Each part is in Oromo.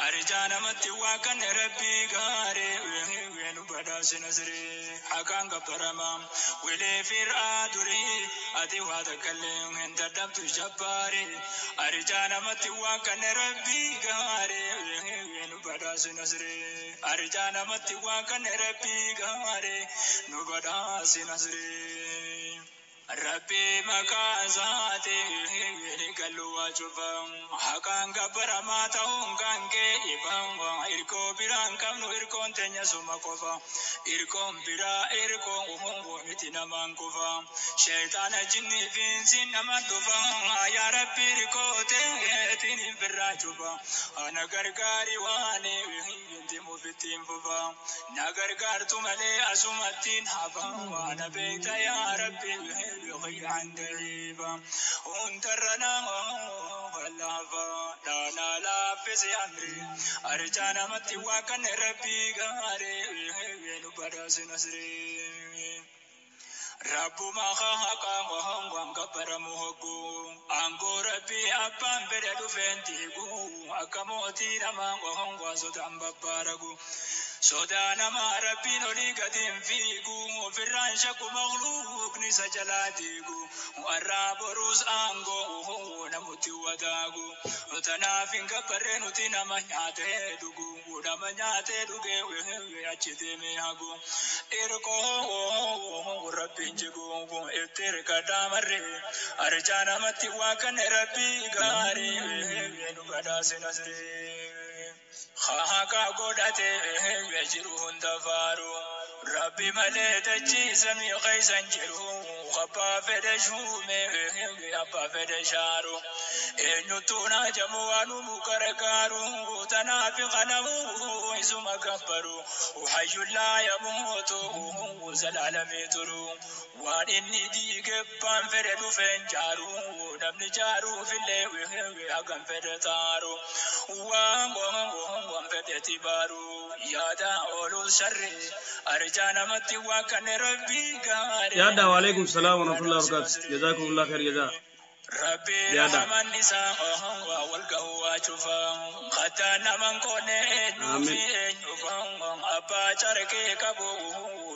Arjaa namatti waa kan rabbii gaarii nu badhaase nasrii haqaan gabbarama wilee fir'aa durii ati waa takkallee hin dadhabdu jabbaari arjaa namatti waa kan rabbii gaarii nu badhaase nasrii arjaa namatti waa kan rabbii gaarii nu badhaase nasrii. Rabbi maqaa isaatiin gallu waa cufa haqaan gabbaramaa ta'uun kan kee ifa irkoo biraan qabnu irkoon teenya suma qofa irkoon biraa irkoon miti namaan kufa sheexaana jinnii fiinsiin nama dhufa yaa Rabbi irkoo teetiin birraa cufa ana gargaari waan inti mufittiin fufa na gargaartu malee asumattiin hafa na beekta yaa Rabbi. عن ضعيفة انترنا غلافا لا لا لا في أمري أرجانا متواكن ربي غاري نبرز نصري Rabbuma haqa waan gabbaramu hoggu aangoo rabbii abbaan fedhe dhufeen diigu akka mootii namaa waan sodaan babbaaragu sodaa namaa rabbiin olii gadiin fiigu ofirraan shakku makluuqni isa jalaa diigu warraa boruus aangoo namutti wadaagu tanaaf hin gabbarree nuti nama nyaatee dhugu nama nyaatee dhugee achi deemee hagu irkoo rabbiin jigu itti hirkadhaa marree arjaa namatti waa kan rabbii gaarii nu badhaase nasrii. Haqa godhatee jiru hunda faaru rabbi malee dachii samii keeysan jiru abbaa fedhe shuume abbaa fedhe shaaru eenyutu na jamu waanumu gargaaru tanaaf qanamu isuma gabbaru hayyuun laa yamuutu zalaalamii turu waan inni diige abbaan fedhe dhufeen jaaru namni jaaruufillee hagam fedhe taaru waan waan fedhe tibaaru yaada ooluu sharri arjaa namatti waa kan rabbii gaarii. Yaada waalaikum salaam wa rahmatullahi wa barakatuh. Jazakumullah khair jazaa. Rabbi Yaada. rahman isaa waa wal ga'u waa cufa hatta naman qoonne eenyuu fi Amiin. eenyufa abbaa carqee qabu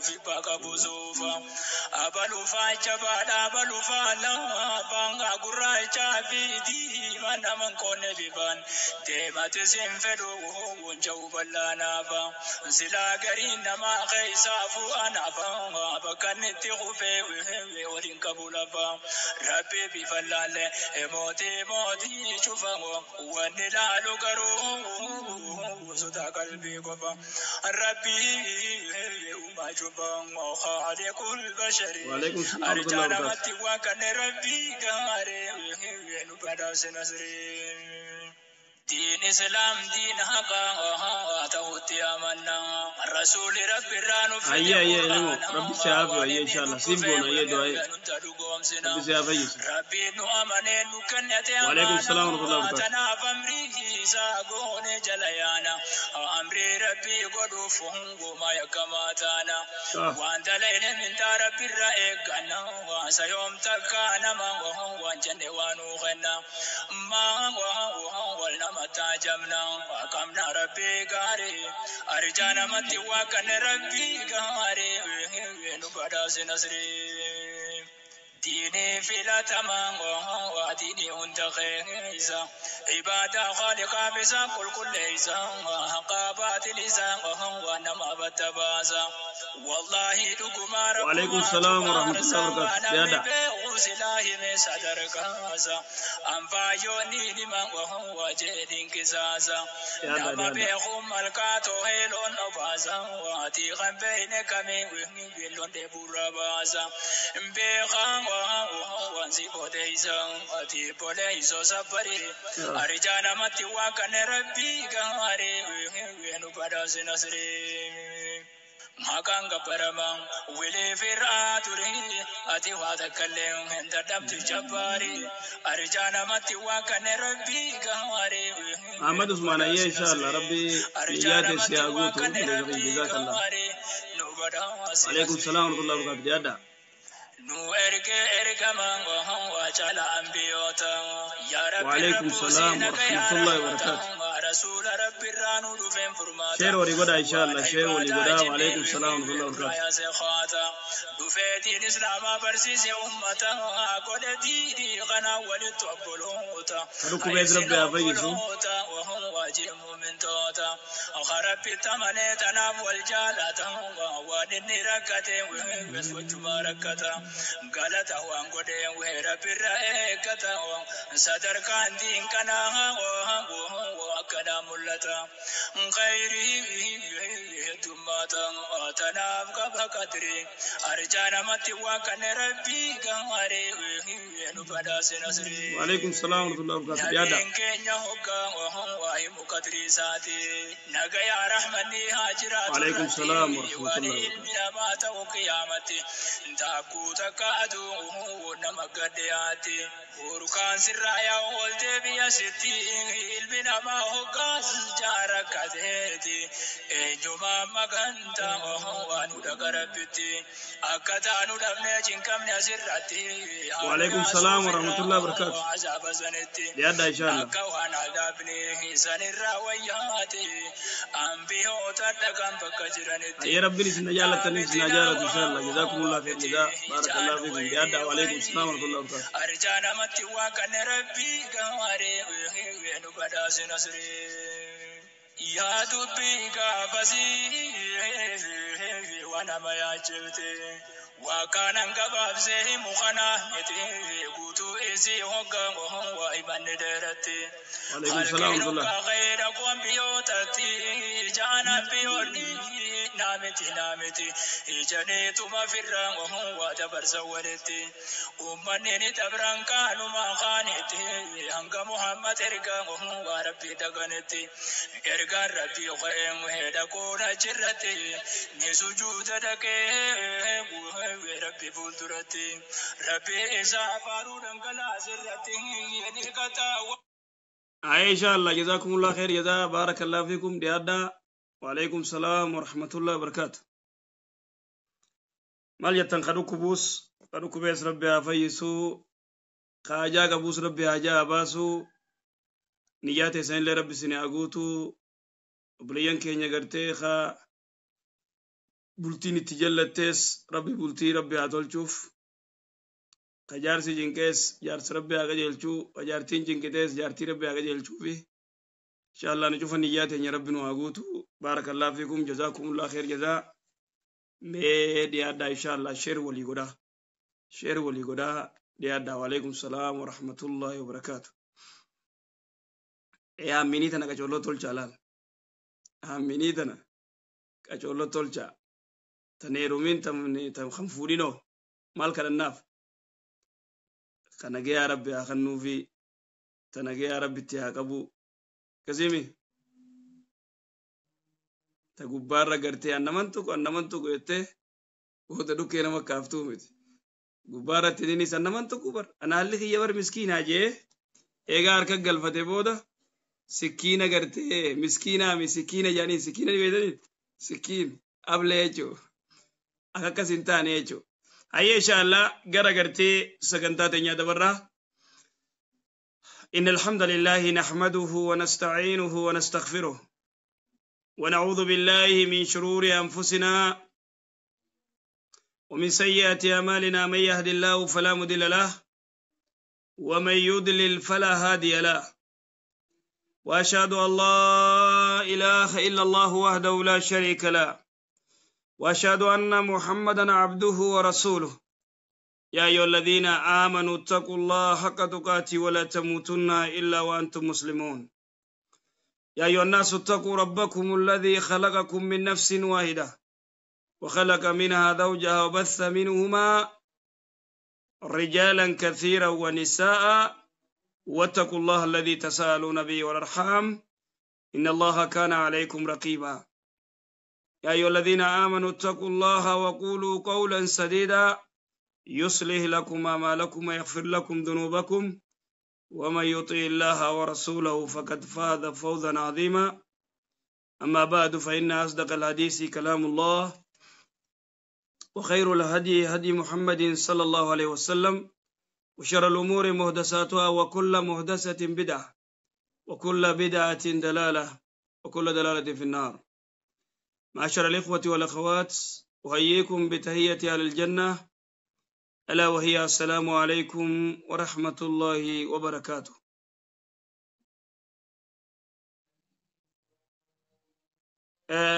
fi qabu suufa abalufaa jabaadha abalufaa laafaa gurraachaa fi diimaa naman qoonne bifaan deemate siin fedhu wanja'u bal'aanaafa silaa gariin namaa keessaa fu'anaafa bakka inni itti kufee waliin qabu lafa rabbi bifa laalle mootii mootii cufa wanni laalu garuu sodaa qalbii qofa rabbi uumaa cufa khaaliqul bashari Waalaikum salaam wa arjaa rahmatullahi wa barakatuh. namatti waa kan rabbii gaarii nu badhaase nasrii. دين إسلام دين حقا تهوتي أمنا رسول ربي رانو في Ayyee ayyee ilmoo القرآن rabbi si haa hafu ayyee inshallah siif goona ayyee du'aayee rabbi si haa fayyisu. ربي نو أمني نو كنت Waalaikum salaam wa أمانا rahmatullahi wa barakatuh. تناف أمري ساقوني جليانا أمري ربي قدو فهنغو ما يكماتانا Ah. وان دلين من دار ربي الرأيقنا سيوم تكانا ما وان جنة وانو غنا ما والنما تاجمنا وقمنا ربي غاري أرجانا متي وكان ربي غاري نبدا نصري ديني فيلتما وديني هند خيسا عبادة خالقا بسا كل كل إيسا حقا باطل إيسا ونما بتباسا والله دقما Waalaikum ربما salaam wa rahmatullahi تبارسا wa barakatuh. ونمني Yaada. بيغوز الله من صدر كاسا أنفايوني لمن وهو جيدين كساسا Yaada نما yaada. بيغو ملكاتو هيلون أباسا واتيغا بين كمي ويلون دبورا باسا beekaan waan si qoteessa ati boleessa sabbari Ah. arjaa namatti waa kan rabbii gaarii nu badhaase nasrii. Maqaan gabbaramaa wilee fir'aa ture ati waa takkallee hin dadhabdu jabbaari arjaa namatti waa kan rabbii gaarii Ahmad nu Usmaan ayyee badhaase inshallah nasrii. rabbi Arjaa niyyaa teessee namatti haa waa guutu kan jazakallah. rabbii Jazakallah. gaarii nu badhaase Waalaikum salaam wa rahmatullahi wa nasrii. barakatuh. Yaada. Nu erge ergamaan waa caala ambiyoota وعليكم السلام ورحمة الله وبركاته. share walii godhaa insha Allah, share walii godhaa. وعليكم السلام ورحمة الله وبركاته. Dhufeetiin Islaamaa barsiise ummata godhe diinii kana walitti obboloota. Dhukkubees Rabbi haa fayyisu. Mu'mintoota Rabbi tamanee tanaaf wal jaalata, waan inni rakkate wajjuma rakkata, galata waan godhe Rabbi irra eeggata, sadarkaan diin kanaa akkanaa mul'ata, khayrii heddummaata tanaaf qaba qadri arjaa namatti waan kanne Rabbii gaarii nu badhaase nasrii. وعليكم السلام ورحمة الله وبركاته. Dhiyaadha. Nabiin keenya hoggaa waa himu qadrii isaati. Nagayaa rahmanni haa jiraatu. وعليكم السلام ورحمة waan الله وبركاته. Ilmi namaa ta'u qiyaamatti taakkuu takka aduu nama gadhiyaatti. Hurkaan sirraa yaa ooltee biyya sitti ilmi namaa hoggaas jaarakkateeti. Eenyumaa magantaa waan dhaqa Rabbitti. Akka taanu dhabnee cinqamne asirratti. وعليكم السلام ورحمة الله وبركاته. Azaaba sanitti. Dhiyaadha insha Allah. Akka waan adaabni sanirraa wayyaate ambiyoota dhaqan bakka jiranitti. Ayyee, Rabbiin isin na jaallattaniif isin haa jaalatu insha Allah. جزاكم الله خير جزاء، بارك الله فيكم. Dhiyaadha. وعليكم السلام ورحمة الله وبركاته. Arjaa namatti waan kanne Rabbii gaarii nu badhaase nasrii. Yaa dubbii gaafasii waan nama yaachifte. Waa kanan gabaabsee himu kana miti guutuu isii hoggaa waa himanni dheeratti. وعليكم السلام ورحمة الله. Khayra qombiyootatti jaana biyyoonni naamiti naamiti ijaniituma firraan waa dabarsa walitti. Uummanni ni dabran kaanuma kaanitti hanga Muhammad ergaa waa Rabbii daganitti. Ergaan Rabbii ka'een dhaqoon achirratti ni sujuuda dhaqee Rabbi fuulduratti. Rabbi isaa faaruu dhangalaasirratti ni qaxaawa. Aye, insha Allah. جزاكم الله خير جزاء، بارك الله فيكم. Dhiyaadha. وعليكم السلام ورحمة الله وبركاته. Maal jettan? Ka dhukkubuus, ka dhukkubees Rabbi haa fayyisuu, ka hajaa qabuus Rabbi hajaa haa baasuu, niyyaa teessanillee Rabbi isin haa guutuu. Obboleeyyan keenya gartee ka bultiin itti jallattees Rabbi bultii Rabbi haa tolchuuf, ka jaarsi jinqees jaarsi Rabbi haa qajeelchuu, ka jaartiin jinqitees jaartii Rabbi haa qajeelchuufi insha Allah nu cufa niyyaa teenya Rabbi nu haa guutu. بارك الله فيكم، جزاكم الله خير جزاء. Mee dhiyaadhaa insha Allah, share walii godhaa, share walii godhaa, dhiyaadhaa. وعليكم السلام ورحمة الله وبركاته. Ee, aaminii tana qacolloo tolchaa laal, aaminii tana qacolloo tolchaa. Tan heerumiin tan kan fuudhinoo maal kadhannaaf? Ka nagayaa Rabbi haa kennuufi, ta nagayaa Rabbitti haa qabu. Akkasiimi ta gubbaarra gartee annaman tuqu annaman tuqu jettee booda dhukkee nama kaaftuu miti. Gubbaarratti dinis annaman tuqu bar anaalli kiyya bar miskiinaa jee eegaa harka galfate booda sikkiina gartee miskiinaa mi sikkiina jedhanii sikkiina ni beektanii sikkiin ablee jechuu akka akkas hin taane jechuu. Hayyee, insha Allah gara gartee sagantaa teenyaa dabarraa. إن الحمد لله نحمده ونستعينه ونستغفره ونعوذ بالله من شرور أنفسنا ومن سيئات أعمالنا، من يهد الله فلا مضل له ومن يضلل فلا هادي له، وأشهد أن لا إله إلا الله وحده لا شريك له، وأشهد أن محمدا عبده ورسوله. يا أيها الذين آمنوا اتقوا الله حق تقاته ولا تموتن إلا وأنتم مسلمون. يا أيها الناس اتقوا ربكم الذي خلقكم من نفس واحدة وخلق منها زوجها وبث منهما رجالا كثيرا ونساء، واتقوا الله الذي تساءلون به والأرحام إن الله كان عليكم رقيبا. يا أيها الذين آمنوا اتقوا الله وقولوا قولا سديدا يصلح لكم أعمالكم ويغفر لكم ذنوبكم، ومن يطع الله ورسوله فقد فاز فوزا عظيما. أما بعد، فإن أصدق الحديث كلام الله، وخير الهدي هدي محمد صلى الله عليه وسلم، وشر الأمور محدثاتها وكل محدثة بدعة وكل بدعة دلالة وكل دلالة في النار. معاشر الإخوة والأخوات، أحييكم بتحية أهل الجنة، ألا وهي السلام عليكم ورحمة الله وبركاته.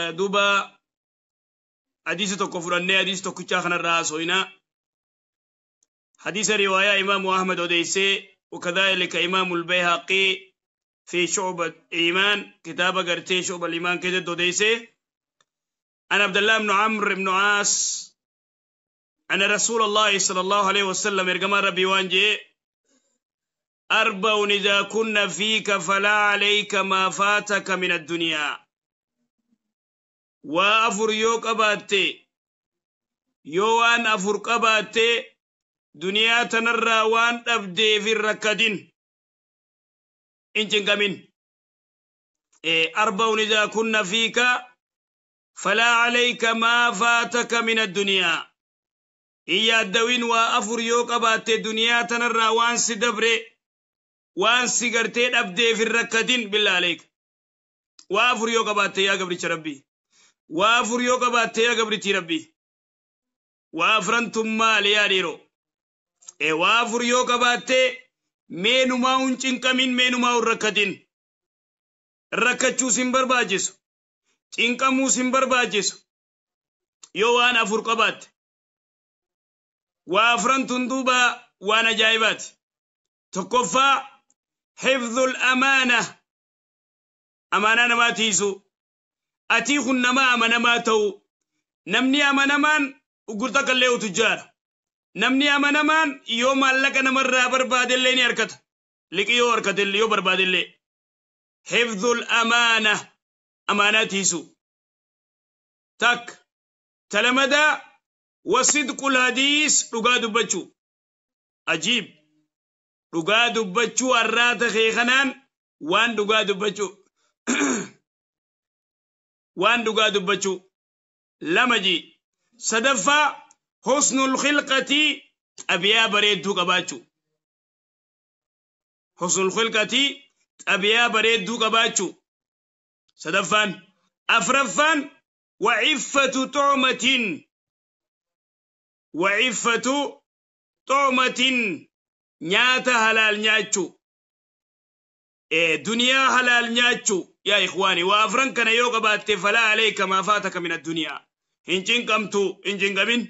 دوبا حديث تكفرني حديث تكوچا الراس هنا حديث رواية إمام أحمد أوديسي، وكذلك إمام البيهقي في شعبة إيمان كتاب قرتي شعبة الإيمان كده دوديسي. أنا عبد الله بن عمرو بن عاص أن رسول الله صلى الله عليه وسلم إرجما ربي وانجي أربع إذا كنا فيك فلا عليك ما فاتك من الدنيا. وأفر يوك أباتي يوان أفر قباتي دنيا تنرى وان أبدي في الركدين إنجن كمين. أربع إذا كنا فيك فلا عليك ما فاتك من الدنيا. إيا الدوين وأفر يوك أباتي دنيا تنرى وان سدبري وان سيغرتين أبدي في الركدين بالله عليك. وأفر يوك أباتي يا قبري ربي، وأفر يوك أباتي يا قبري ربي، وأفرنتم مال يا ريرو. وأفر يوك أباتي مينو ما cinqamin meenumaa hin rakkatin. Rakkachuus hin barbaachisu, cinqamuus hin barbaachisu yoo waan afur qabaatte. Waa afran tun duuba waan ajaa'ibaati. Tokkoffaa hifdhul amaana, amaanaa namaa tiisu. Atii kun nama amanamaa ta'u. Namni amanamaan gurgurtaa kallee utujjaara. Namni amanamaan yoo maallaqa namarraa barbaadellee ni harkata. Liqii yoo harkatellee yoo barbaadellee. Hifdhul amaana, amaanaa tiisu. Tak talamadaa wasidqul hadiis, dhugaa dubbachuu. Ajiib, dhugaa dubbachuu arraata kee kanaan waan dhugaa dubbachuu. Waan dhugaa dubbachuu. Lama ji. Sadaffaa husnul khilqatii, xabiyaa bareedduu qabaachuu. Husnul khilqatii, xabiyaa bareedduu qabaachuu. Sadaffaan. Afraffaan waciffatu tu'matin, waciffatu tu'matin, nyaata halaal nyaachuu. Duniyaa halaal nyaachuu. Yaa ikhwaani, waa afran kana yoo qabaatte falaa alayka maa faataka min addunyaa. Hin cinqamtu, hin cinqamin.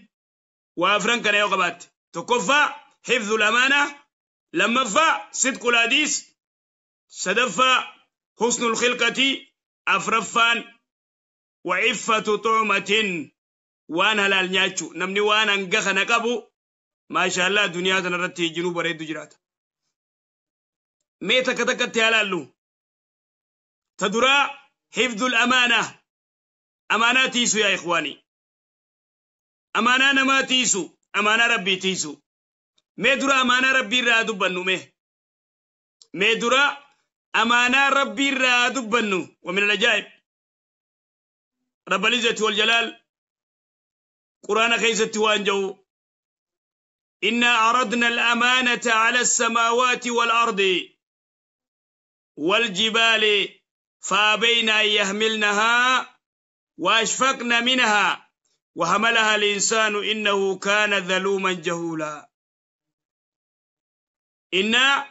Waa afran kana yoo qabaatte. Tokkoffaa hifdhul amaana, lammaffaa sidqul hadiis, sadaffaa husnul khilqatii, afraffaan waciffatu tu'matin, waan halaal nyaachuu. Namni waan hanga kana qabu maashaallah duniyaa tanarratti jiruu bareeddu jiraata. Mee takka takkatti halaallu. Ta duraa hifdhul amaana, amaanaa tiisu yaa ikhwaani. Amaanaa namaa tiisu, amaanaa rabbii tiisu. Mee dura amaanaa rabbii irraa dubbannu mee. Mee dura amaanaa rabbii irraa dubbannu. ومن العجائب رب العزة والجلال قرآن خيزة وانجو إنا عرضنا الأمانة على السماوات والأرض والجبال فأبين أن يحملنها وأشفقن منها وحملها الإنسان إنه كان ظلوما جهولا. إنا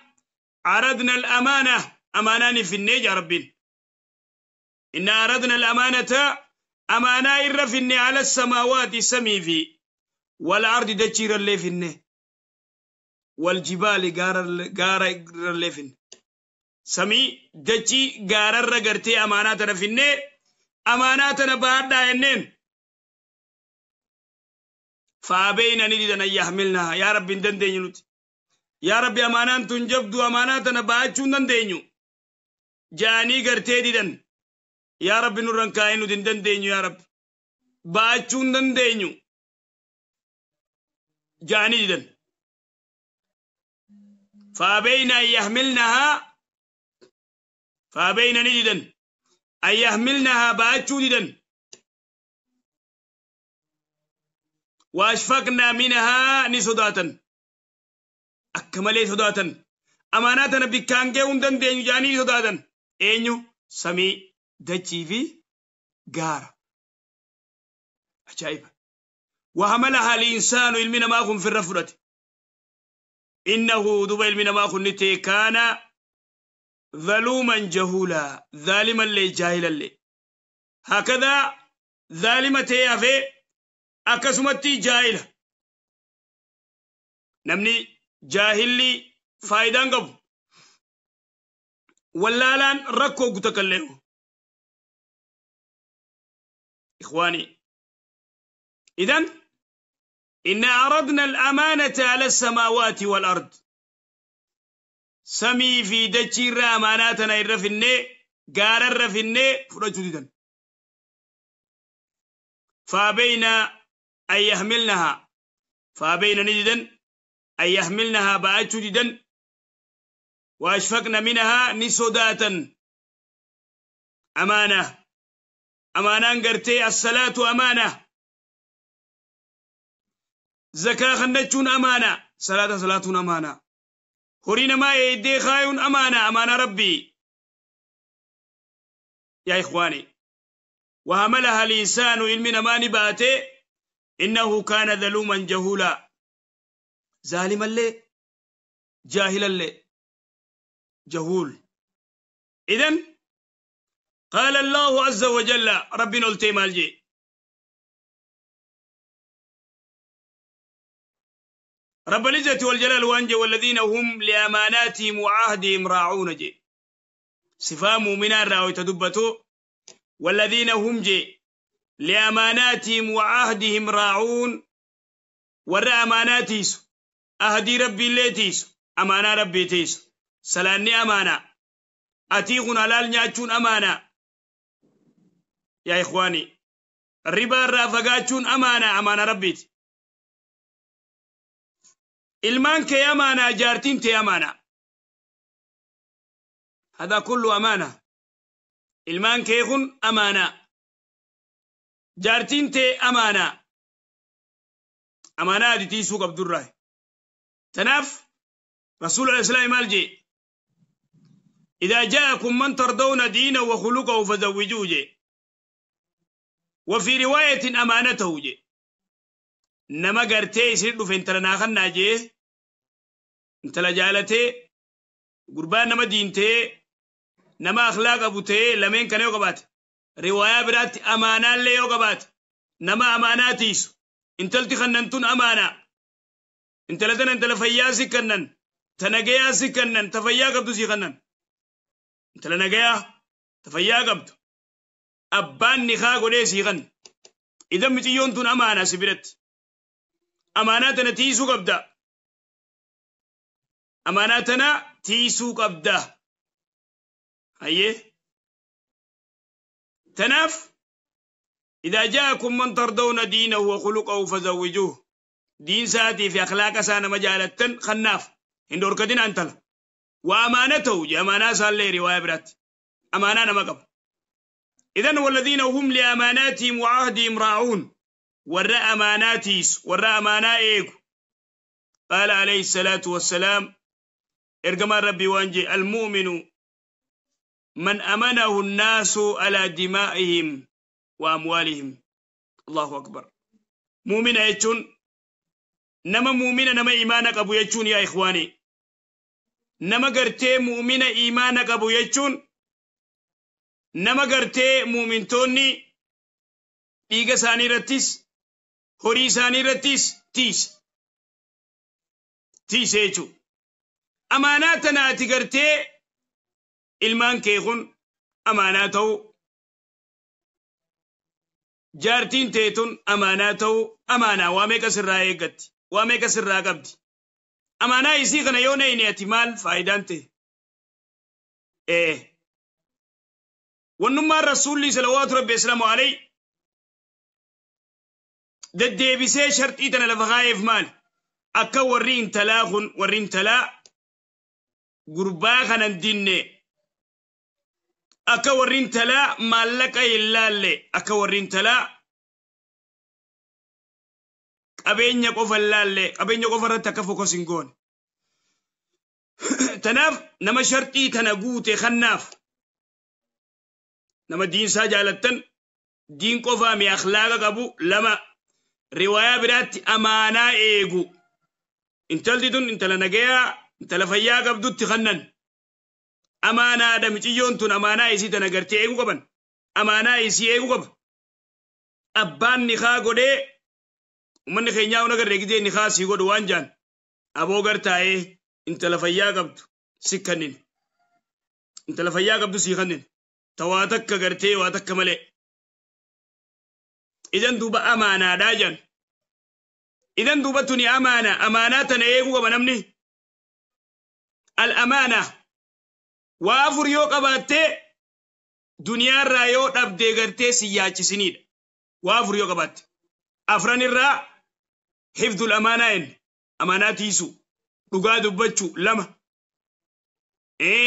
عرضنا الأمانة، أمانان في النيج ربين. إنا عرضنا الأمانة، أمانة إر في الني على السماوات سمي في والأرض دجير اللي في الني والجبال غار اللي في الني سمي دجي غار الرغرتي أماناتنا في الني أماناتنا بعد إنين فأبينا نديدنا يحملناها. يا رب ندندنيو يا ربي أمانات تنجبدو أماناتنا باچو ندندنيو جاني غرتي ديدن يا رب نورن كاينو دندندنيو يا رب باچو ندندنيو جاني ديدن فأبينا أن يحملنها، فأبينا نديدن أن يحملنها باچو ديدن وأشفقنا منها نسوداتا. Akka malee sodaatan. Amaanaa tana bikkaan ga'uu hin dandeenyu jedhanii sodaatan. Eenyu? Samii, dachii fi gaara. Ajaa'iba. Wahamalahaa al-insaanu ilmi namaa kun firra fudhate. Innahu duba ilmi namaa kun ni ta'e kaana zaluuman jahuulaa zaalimallee jaahilallee. Hakadaa zaalima ta'ee hafee akkasumatti jaahila. Namni jaahilli faayidaan qabu. Wallaalaan rakkoo guuta kallee. إخواني إذن إن عرضنا الأمانة على السماوات والأرض سمي في دجير أماناتنا الرفنة قار الرفنة فرجددا فأبينا أن يحملنها فأبينا نجدا أن يحملنها بأجددا وأشفقنا منها نسوداتا أمانة أمانة قرتي الصلاة أمانة زكاة خندتشون أمانة صلاة صلاة أمانة هورينا ما يدي خايون أمانة أمانة ربي يا إخواني وهملها الإنسان علم ما نباته إنه كان ظلوما جهولا ظالما لي جاهلا لي جهول. إذن قال الله عز وجل ربنا التي رب العزة والجلال وانجي والذين هم لأماناتهم وعهدهم راعون جي صفا مؤمنان راوي تدبتو والذين هم جي لأماناتهم وعهدهم راعون ور أماناتيس أهدي ربي اللي تيس أمانة ربي تيس سلاني أمانة أتيغن علال نياتشون أمانة يا إخواني الربا الرافقاتشون أمانة أمانة ربيت ilmaan kee amaanaa jaartiin tee amaanaa هذا كله أمانة ilmaan kee kun amaanaa jaartiin tee amaanaa amaanaa ati tiisuu qabdurraa tanaaf رسول الإسلام maal jee إذا جاءكم من ترضون دينه وخلقه فزوجوه جي وفي رواية أمانته جي nama gartee isin dhufe intala naa kannaa jee intala jaalatee gurbaan nama diintee nama akhlaaq qabu ta'ee lameen kana yoo qabaate riwaayaa biraatti amaanaallee yoo qabaate nama amaanaa tiisu intalti kannantun amaanaa intala tana intala fayyaa si kannan ta nagayaa si kannan ta fayyaa qabdu si kannan intala nagayaa ta fayyaa qabdu abbaan nikaa godhee si kanna idan miciyyoon tun amaanaa si biratti amaanaa tana tiisuu qabda amaanaa tana tiisuu qabda hayyee tanaaf إذا جاءكم من ترضون دينه وخلقه فزوجوه دين ساتي في أخلاق سانا مجالة خناف هندور كدين أنتلا وأمانته جي أمانة سالي رواية برات أمانة نمقب إذن والذين هم لأماناتهم وعهدهم راعون ورى أماناتيس ورى أمانا إيكو قال عليه الصلاة والسلام إرجما ربي وانجي المؤمن من أمنه الناس على دمائهم وأموالهم الله أكبر مؤمن يجون نما مؤمن نما إيمانك أبو يجون يا إخواني نما قرتي مؤمن إيمانك أبو يجون نما قرتي مؤمن توني dhiiga isaanii irrattis horii isaanii irrattis tiisa tiisa jechuudha. Amaanaa tana ati gartee ilmaan kee kun amaanaa ta'uu jaartiin teetun amaanaa ta'uu amaanaa waa meeqa sirraa eeggatti waa meeqa sirraa qabdi amaanaa isii kana yoo nayne ati maal faayidaan ta'e wannummaan rasuulli salawaatu rabbi islaamu alayhi deddeebisee sharxii tana lafa kaa'eef maali akka warri intalaa kun warri intalaa gurbaa kanan dinne akka warri intalaa maallaqa hin laalle akka warri intalaa qabeenya qofa hin laalle qabeenya qofa irratti akka fokus hin goone Tanaaf nama sharxii tana guute kannaaf nama diinsaa jaalattan diin qofaa mi akhlaaqa qabu lama riwaayaa biraatti amaanaa eegu intalti tun intala nagayaa intala fayyaa qabdutti kannan amaanaadha miciyyoon tun amaanaa isii tana gartee eeguu qaban amaanaa isii eeguu qaba abbaan nikaa godhee ummanni keenyaa una garree gidee nikaa sii godhu waan jaan aboo gartaa'ee intala fayyaa qabdu si kannin intala fayyaa qabdu sii kannin ta waa takka gartee waa takka malee idan duuba amaanaadhaa jaan idan duuba tuni amaana amaanaa tana eeguu qaba namni al amaana waa afur yoo qabaattee duniyaarraa yoo dhabdee gartee si yaachisiniidha waa afur yoo qabaatte afran irraa hifdul amaanaa inni amaanaa tiisuu dhugaa dubbachuu lama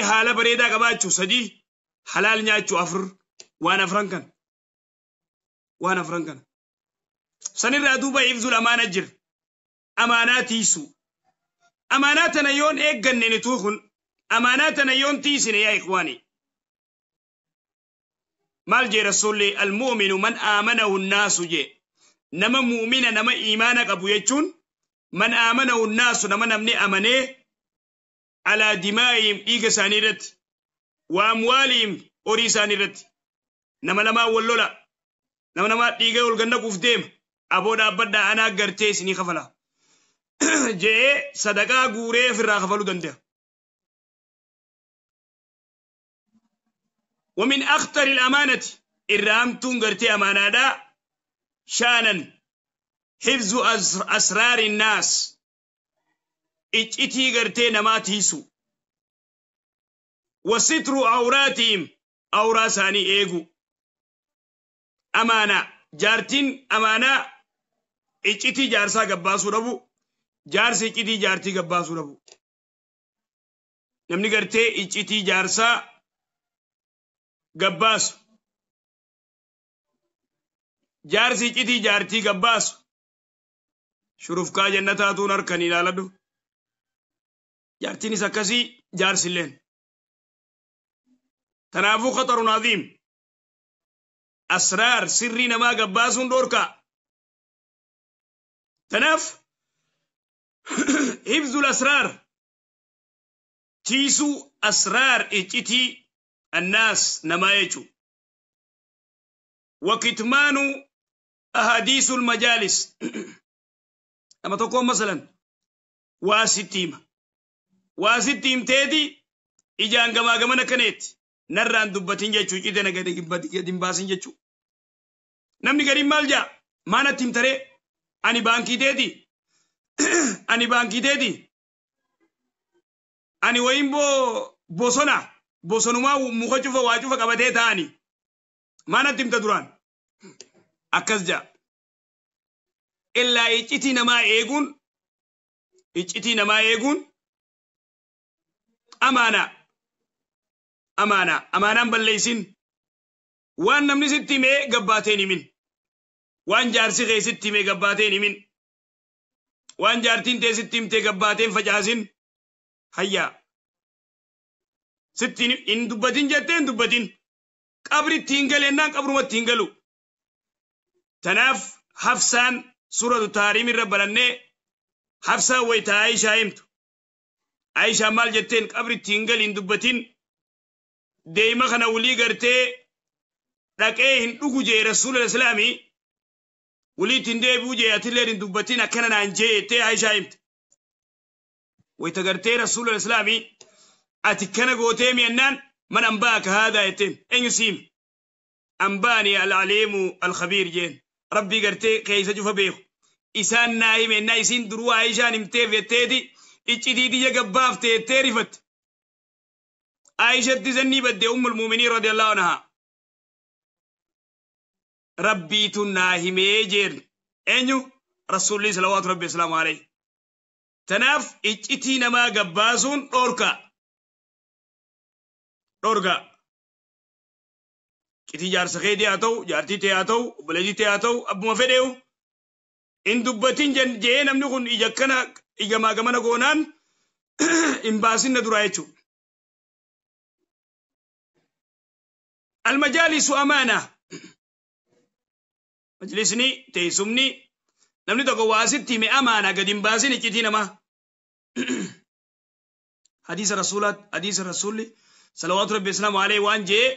haala bareedaa qabaachuu sadii halaal nyaachuu afur waan afran kana waan afran kana sanirraa duuba hifdul amaana jira amaanaa tiisuu amaanaa tana yoon eegganne nituu kun amaanaa tana yoon tiisine yaa ikhwaani maal jee rasuulli almu'minu man aamanahu nnaasu jee nama mu'mina nama iimaana qabu jechuun man aamanahu nnaasu nama namni amanee alaa dimaa'ihim dhiiga isaanii irratti wa amwaalihim horii isaanii irratti nama lamaa wal lola nama namaa dhiiga ol gannaquuf deema aboo dhaabbadhaa anaa gartee isinii kafala jee sadaqaa guuree ofirraa kafaluu danda'a. ومن أخطر الأمانة إرامتون قرتي أمانة دا شانا حفظ أسرار الناس إتي قرتي نماتيسو وستر عوراتهم أوراساني إيغو أمانة جارتين أمانة إتي جارسا قباسو ربو جارسي إتي جارتي قباسو ربو نمني قرتي إتي جارسا gabbaasu jaarsi iccitii jaartii gabbaasu shurufkaa jannataatuun harkan ilaaladhu jaartiinis akkasii jaarsilleen tanaafuu khatarun aziim asraar sirrii namaa gabbaasuun dhoorkaa tanaaf hifzul asraar tiisuu asraar iccitii الناس نمايجو وكتمان أحاديث المجالس لما تقوم مثلا واسطيم واسطيم تيدي إجان غما غما نكنيت نران دبتين جچو إذا نغدي باسين جچو نمني غريم مالجا ما نتيم تري أني بانكي تيدي أني بانكي تيدي أني وين بو بوسونا bosonumaa muka cufa waa cufa qabatee ta'ani maanatti himta duraan akkas jaa illaa iccitii namaa eeguun iccitii namaa eeguun amaanaa amaanaa amaanaan balleeysin waan namni sitti himee gabbaateen himin waan jaarsi kee sitti himee gabbaateen himin waan jaartiin tee sitti himtee gabbaateen facaasin hayyaa sitti hin dubbatin jettee hin dubbatin qabritti hin galennaan qabrumatti hin galu tanaaf hafsaan suuratu taariim irra balannee hafsaan wayta Aayishaa himtu Aayishaan maal jetteen qabritti hin gali hin dubbatin deema kana wulii gartee dhaqee hin dhugu jee rasuula islaamii wuliitti hin deebi'u jee atilleen hin dubbatin akkana naan jee jettee Aayishaa himte wayta gartee rasuula islaamii ati kana gootee mi'annaan man anbaaka haadaa jetteen eenyu siim anbaani alaliimu alkhabiir jeen rabbii gartee keeysa cufa beeku isaan naa hime ennaa isiin duruu Aayishaan himteef jetteeti iccitii tiyya gabbaafte jettee rifatte Aayishatti zannii badde ummul muuminiin radiyallahu anhaa rabbiitu naa himee jeen eenyu rasuulli salawaatu rabbi islaamu alayhi tanaaf iccitii namaa gabbaasuun dhoorkaa dhorga iccitii jaarsa keetii haa ta'u jaartii tee haa ta'u obboleettii tee haa ta'u abbuma fedheewu hin dubbatin jee namni kun ija akkana ija maagamana goonaan Hin baasin na duraa jechuudha. Almajaalisu amaana. Majlisni teessumni namni tokko waa sitti hime amaana, gadi hin baasin iccitii namaa. Hadiisa rasuulaat, hadiisa rasuulli salawaatu rabbi islaamu alayhi waan jee,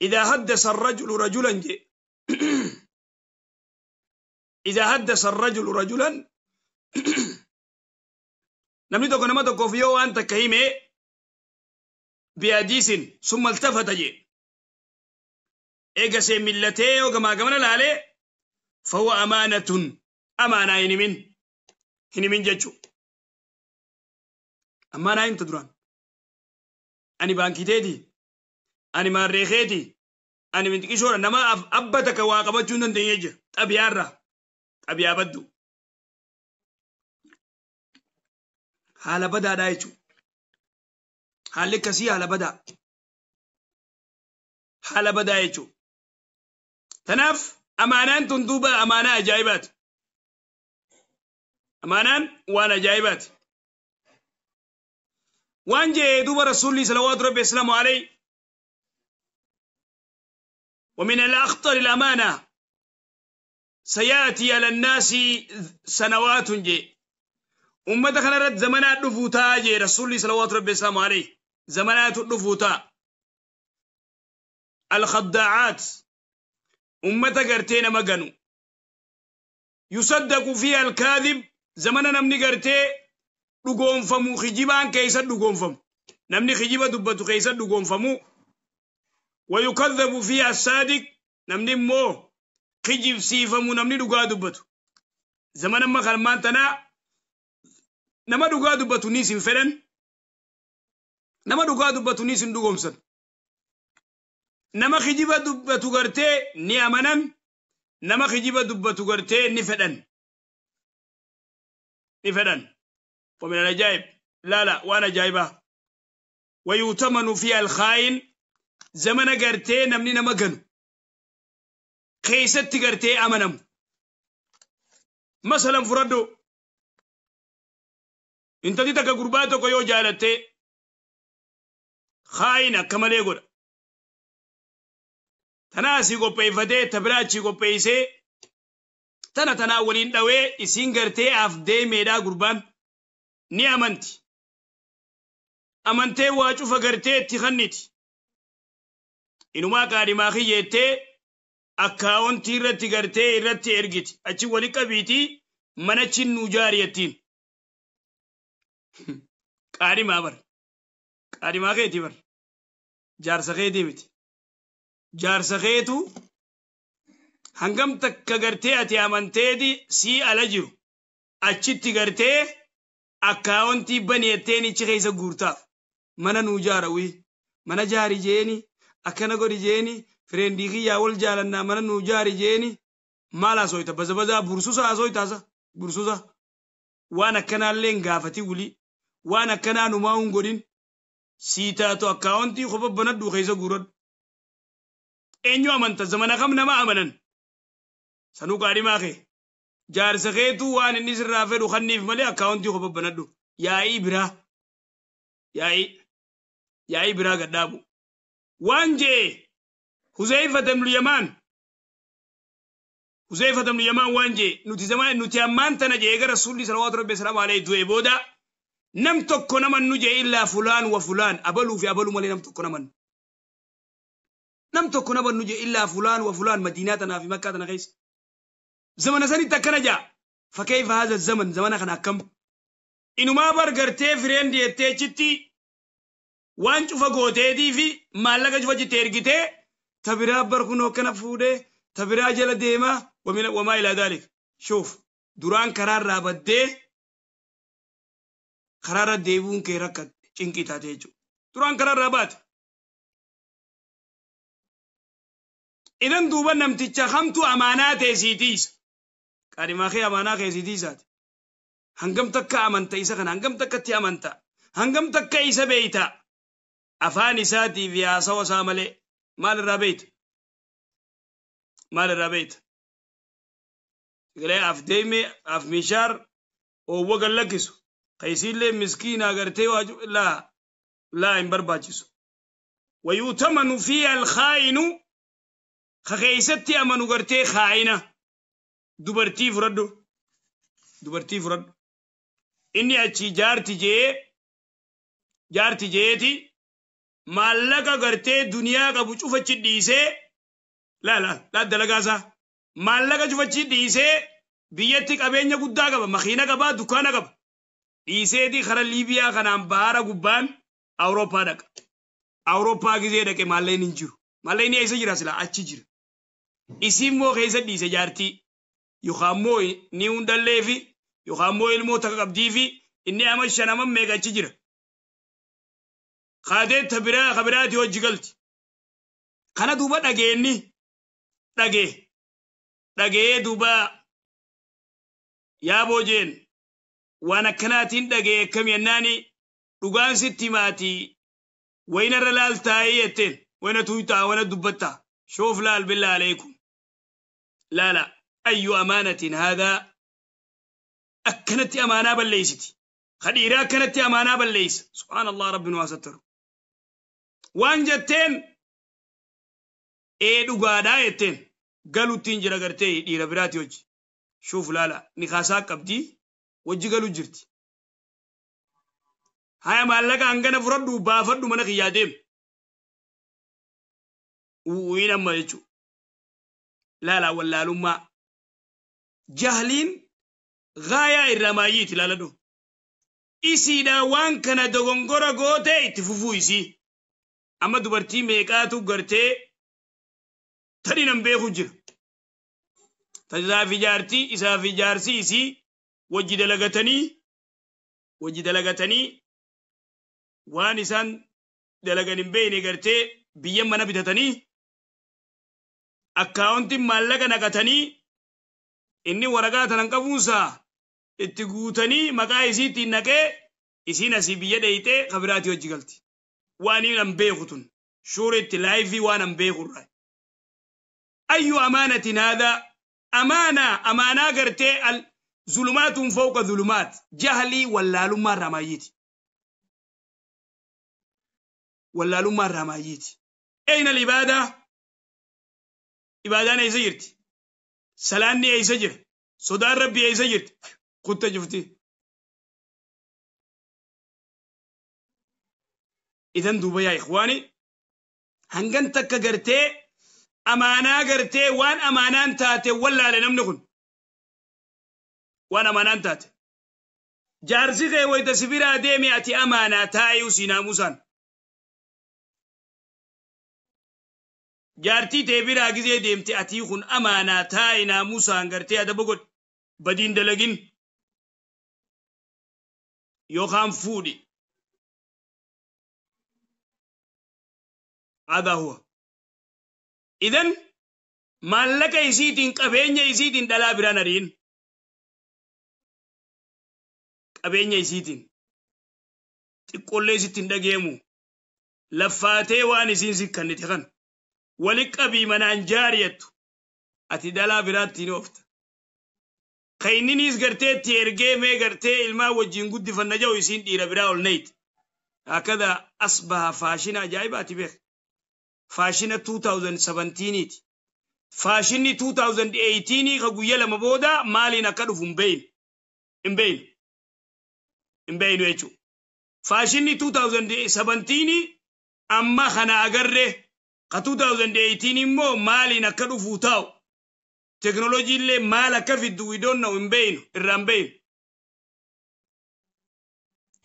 إذا حدث الرجل رجلا جي، إذا حدث الرجل رجلا، namni tokko nama tokkoof yoo waan takka hime، بحديث ثم التفت jee، eegasee millatee yoo gamaa gamana laalee، فهو أمانة. Amaanaa, hin himin, hin himin jechuu. Amaanaa himta duraan. Ani baankiteeti, ani maarreekeeti, ani minxiqishoodha. Nama abba takka waa qabachuu hin dandeenye jira xabiyaarra, xabiyaa baddu, haala badaadhaa jechuudha. Haalli akkasii haala badaa, haala badaa jechuudha. Tanaaf amaanaan tun duuba amaanaa ajaa'ibaati. Amaanaan waan ajaa'ibaati. Waan jee duuba rasuulli salawaatu rabbi islaamu alayhi: ومن الأخطر الأمانة. سيأتي على الناس سنوات جي، أمة خنرت زمنات دفوتا جي رسولي صلوات ربي السلام عليه، زمنات دفوتا الخداعات، أمة قرتين مغنو، يصدق فيها الكاذب. زمن نمني قرتي dhugoonfamu kijibaan keessa dhugoonfamu، namni kijiba dubbatu keessa dhugoonfamu. ويكذب فيها الصادق، namni immoo kijibsiifamu namni dhugaa dubbatu. Zamana amma kalmaan tanaa nama dhugaa dubbatu ni isin fedhan, nama dhugaa dubbatu ni isin dhugoomsan, nama kijiba dubbatu gartee ni amanan, nama kijiba dubbatu gartee ni fedhan, ni fedhan. ومن العجائب، لا لا، وانا جايبه، ويؤتمن فيها الخائن. زمن gartee namni nama ganu keessatti gartee amanamu. Masalan fudhadhu, intalli takka gurbaa tokko yoo jaalattee, khaa'in akka malee godha. Tana asii qopheeffatee, ta biraa achii qopheessee, tana tanaa waliin dhawee isiin gartee af deemeedhaa. Gurbaan ni amanti, amantee waa cufa gartee itti kanniti. Inumaa qaadhimaa kiyyeettee akkaawontii irratti gartee irratti ergiti, achi wali qabiitii manachi nuu jaariyattiin. Qaadhimaa bar, qaadhimaa keetii bar, jaarsa keetii miti. Jaarsa keetu hangam takka gartee ati amanteeti sii ala jiru achitti gartee akkaawontii baneetteen ichi keessa guurtaaf. Mana nuu jaarawii, mana jaari jeeni, akkana godhi jeeni, friendii kiyyaa wal jaalannaa, mana nuu jaari jeeni. Maal haasooyta? Baza bazaa bursusa haasooytaasa, bursusa. Waan akkanaallee hin gaafati wuli, waan akkanaa numaa hin godhin. Sii taatu akkaawontii kofa banadhu, keessa guuradhu. Eenyu amanta? Zamana kam nama amanan? Sanuu qaadhimaa kee, jaarsa keetu waan inni sirraa fedhu kanniif malee akkaawontii kofa banadhu. Yaa'ii biraa, yaa'ii biraa gadhaabu. Waan jee Huzeyfata ibnu Yamaan, Huzeyfata ibnu Yamaan waan jee: nuti zaman nuti ammaan tana jee, eega rasuulli salawaatu rabbi salaamu alayhi du'e booda, nam tokko naman nu jee إلا فلان وفلان، abaluu fi abaluu malee nam tokko naman, nam tokko naman nu jee إلا فلان وفلان. Madiinaa tanaa fi Makkaa tana keessa zamana sanitti akkana jaa. فكيف هذا الزمن؟ Zamana kana akkam? Inumaa bar gartee friend jettee achitti waan cufa gooteetii fi maallaqa cufa jitte ergitee, ta biraa bar kunoo akkana fuudhee ta biraa jala deemaa وما إلى ذلك. شوف، duraan karaarraa baddee karaarra deebi'uun kee rakka cinqii taate jechuudha. Duraan karaarraa baate. Idan duuba namticha hamtu amaanaa ta'e siitiisa. Qaadhimaa kee amaanaa kee siitiisaati. Hangam takka amanta isa kana? Hangam takkatti amanta? Hangam takka isa beeyta? Afaan isaatii fi haasawa isaa malee maal irraa beeyta? Maal irraa beeyta? Galee af deeme af mishaar oowwa gad lakkisu. Qaysiillee miskiinaa gartee waaju laa laa hin barbaachisu. Wayuutamanu fi alkhaayinu ka keeysatti amanu gartee khaayina. Dubartii fudhadhu. Dubartii fudhadhu. Inni achi jaarti jee jaarti jeeti maallaqa gartee duniyaa qabu cufachi dhiisee laa laa laa dalagaasaa maallaqa cufachi dhiisee biyyatti qabeenya guddaa qaba, makiina qaba, dukkaana qaba. Dhiiseeti kara Liibiyaa kanaan bahara gubbaan Awurooppaa dhaqa. Awurooppaa gizee dhaqe maallaqni hin jiru. Maallaqni eessa jira silaa? Achi jira. Isiin immoo keessa dhiise jaartii. Yookaan immoo ni hundalleefi yookaan immoo ilmoo takka qabdiifi inni ama shanaman meeqa achi jira. Kaatee ta biraa ka biraati hojii galti. Kana duuba dhageenni dhagee dhagee duuba yaaboo jeen waan akkanaatiin dhagee akkam yennaani dhugaan sitti himaatii waynarra laaltaayee jetteen wayna tuytaa wayna dubbattaa shoof laal billaa aleekum laala ayyu amaanatiin haadaa akkanatti amaanaa balleeysiti ka dhiiraa akkanatti amaanaa balleeysa. Subhaanallah, rabbi nu haa sattaru. Waan jetteen ee dhugaadhaa jetteen galuttiin jira gartee dhiira biraati hojii. Shuuf laala ni kaasaa qabdii wajji galu jirti. Haya maallaqa hangana fudhadhu baafadhu mana kiyyaa deem. Uwiin amma jechuudha. Laala wallaalummaa. Jahliin gaayaa irraa maayyiiti laaladhu. Isiidha waan kana dogongora gootee itti fufuu isii. Amma dubartii meeqaatu gartee tadhi nan beeku jira. Isaaf jaartii isaaf jaarsi isii wajji dalagatanii waan isaan dalagan hin beekne gartee biyya mana bitatanii akkaawuntiin maallaqa naqatanii inni waraqaa tanan qabuunsaa itti guutanii maqaa isiitiin naqee isiin asii biyya dheeyxee kabiraatii hojii galti. Waan hin beeku tun shuuritti laayifii waan hin beeku irraa. Ayyu amaanatiin haadaa amaanaa amaanaa gartee al zulumaatuun fawqa zulumaat jahlii wallaalummaa irraa maayyiiti. Wallaalummaa irraa maayyiiti. Eyna ibaadaa? Ibaadaan eessa jirti? Salaanni eessa jira? Sodaan rabbii eessa jirti? Kutta jifti. Idan duuba yaa ikhwaani hangan takka gartee amaanaa gartee waan amaanaan taate wallaale namni kun waan amaanaan taate jaarsi kee wayita si biraa deeme ati amaanaa taa'ee usii naamusaan jaartii tee biraa gizee deemte atii kun amaanaa taa'e naamusaan gartee adaba godhi badiin dalagin yookaan fuudhi. هذا هو. إذن maallaqa isiitiin qabeenya isiitiin dhalaa biraan ariin qabeenya isiitiin xiqqoollee isitti hin dhageemu laffaatee waan isiin si kannite kan wali qabii manaan jaariyattu ati dhalaa biraatti ni oofta. Kayniniis gartee itti ergee mee gartee ilmaan wajjin guddifanna jedhu isiin dhiira biraa ol nayit. Akkada asbaha faashina ajaa'ibaati beek. Faashina 2017ti. Faashinni 2018 ka guyya lama booda maaliin akka dhufu hin beeynu. Hin beeynu. Hin beeynu jechuudha. Faashinni 2017 amma kana agarree ka 2018 immoo maaliin akka dhufu taa'u. Teknoolojii illee maal akka fiddu we don't know, hin beeynu, irraa hin beeynu.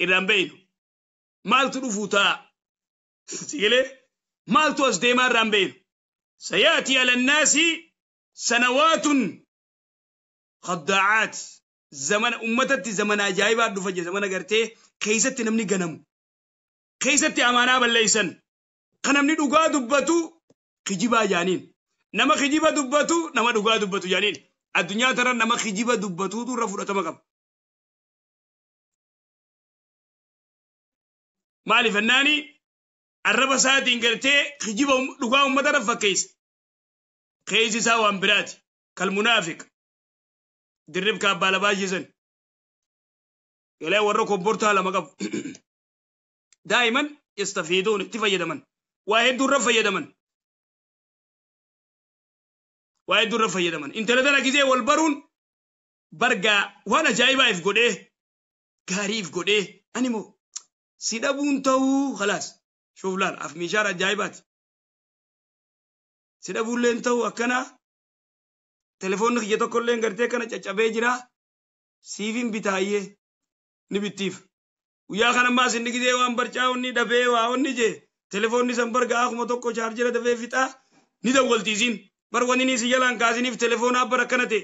Irraa hin beeynu. Maaltu dhufu taa'a? Sigilee maaltu as deemaa irraa hin beeynu. سيأتي على الناس سنوات خداعات زمن أمتت زمن أجايب دفجة زمن قرتي كيست نمني جنم كيست أمانة بليسن كنمني دقا دبتو خجيبا جانين نما خجيبا دبتو نما دقا دبتو جانين الدنيا ترى نما خجيبا دبتو دور رفض تمام مالي فناني الربا ساعتين قرتي خجيبا دقا أمتنا رفكيس كيسي ساوان براتي كالمنافق دربك بالباجزن Galee warra kobbortaa lama qabu. Daa'iman yastafiiduun itti fayyadaman. Waa hedduu irra fayyadaman. Waa hedduu irra fayyadaman. Intala tana gisee wal baruun bargaa waan ajaa'ibaa if godhee gaarii if godhee ani moo si dhabuun ta'uu khalaas shuuf laal af meeshaan ajaa'ibaati. Si dhabuulleen ta'uu akkana telefoonni kiyya tokkolleen gartee kana caccabee jira siifin bitaayyee ni bittiif. Guyyaa kana ammaas inni gisee waan barcaa onni dhabee waa onni jee telefoonni san bargaa akkuma tokko chaarjera dafee fixaa ni dawwaltiisiin. Bar wanni ni si jalaan kaasiniif telefoona abbar akkana ta'e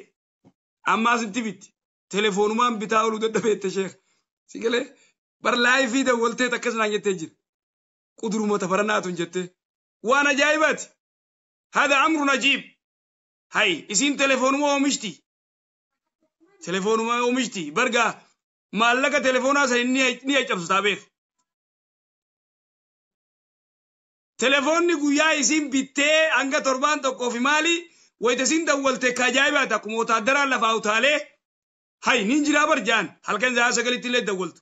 ammaas itti bitti telefoonumaan bitaa ooluu dadhabeette sheekh. Si galee bar laayifii dawwaltee akkas naan jettee jira. Quduruma tafaranaatu hin jettee. Waan ajaa'ibaati. Hada amrun ajiib. Hay isiin telefoonuma oomishti. Telefoonuma oomishti. Bargaa maallaqa telefoonaa san ni caccabsitaa beek. Telefoonni guyyaa isiin bittee hanga torbaan tokkoo fi maali wayita isiin dawwalte akka ajaa'ibaati akkuma wotaaddaraan lafaa utaalee hay nin jiraa bar jaan halkan sa'a 9tti illee dawwaltu.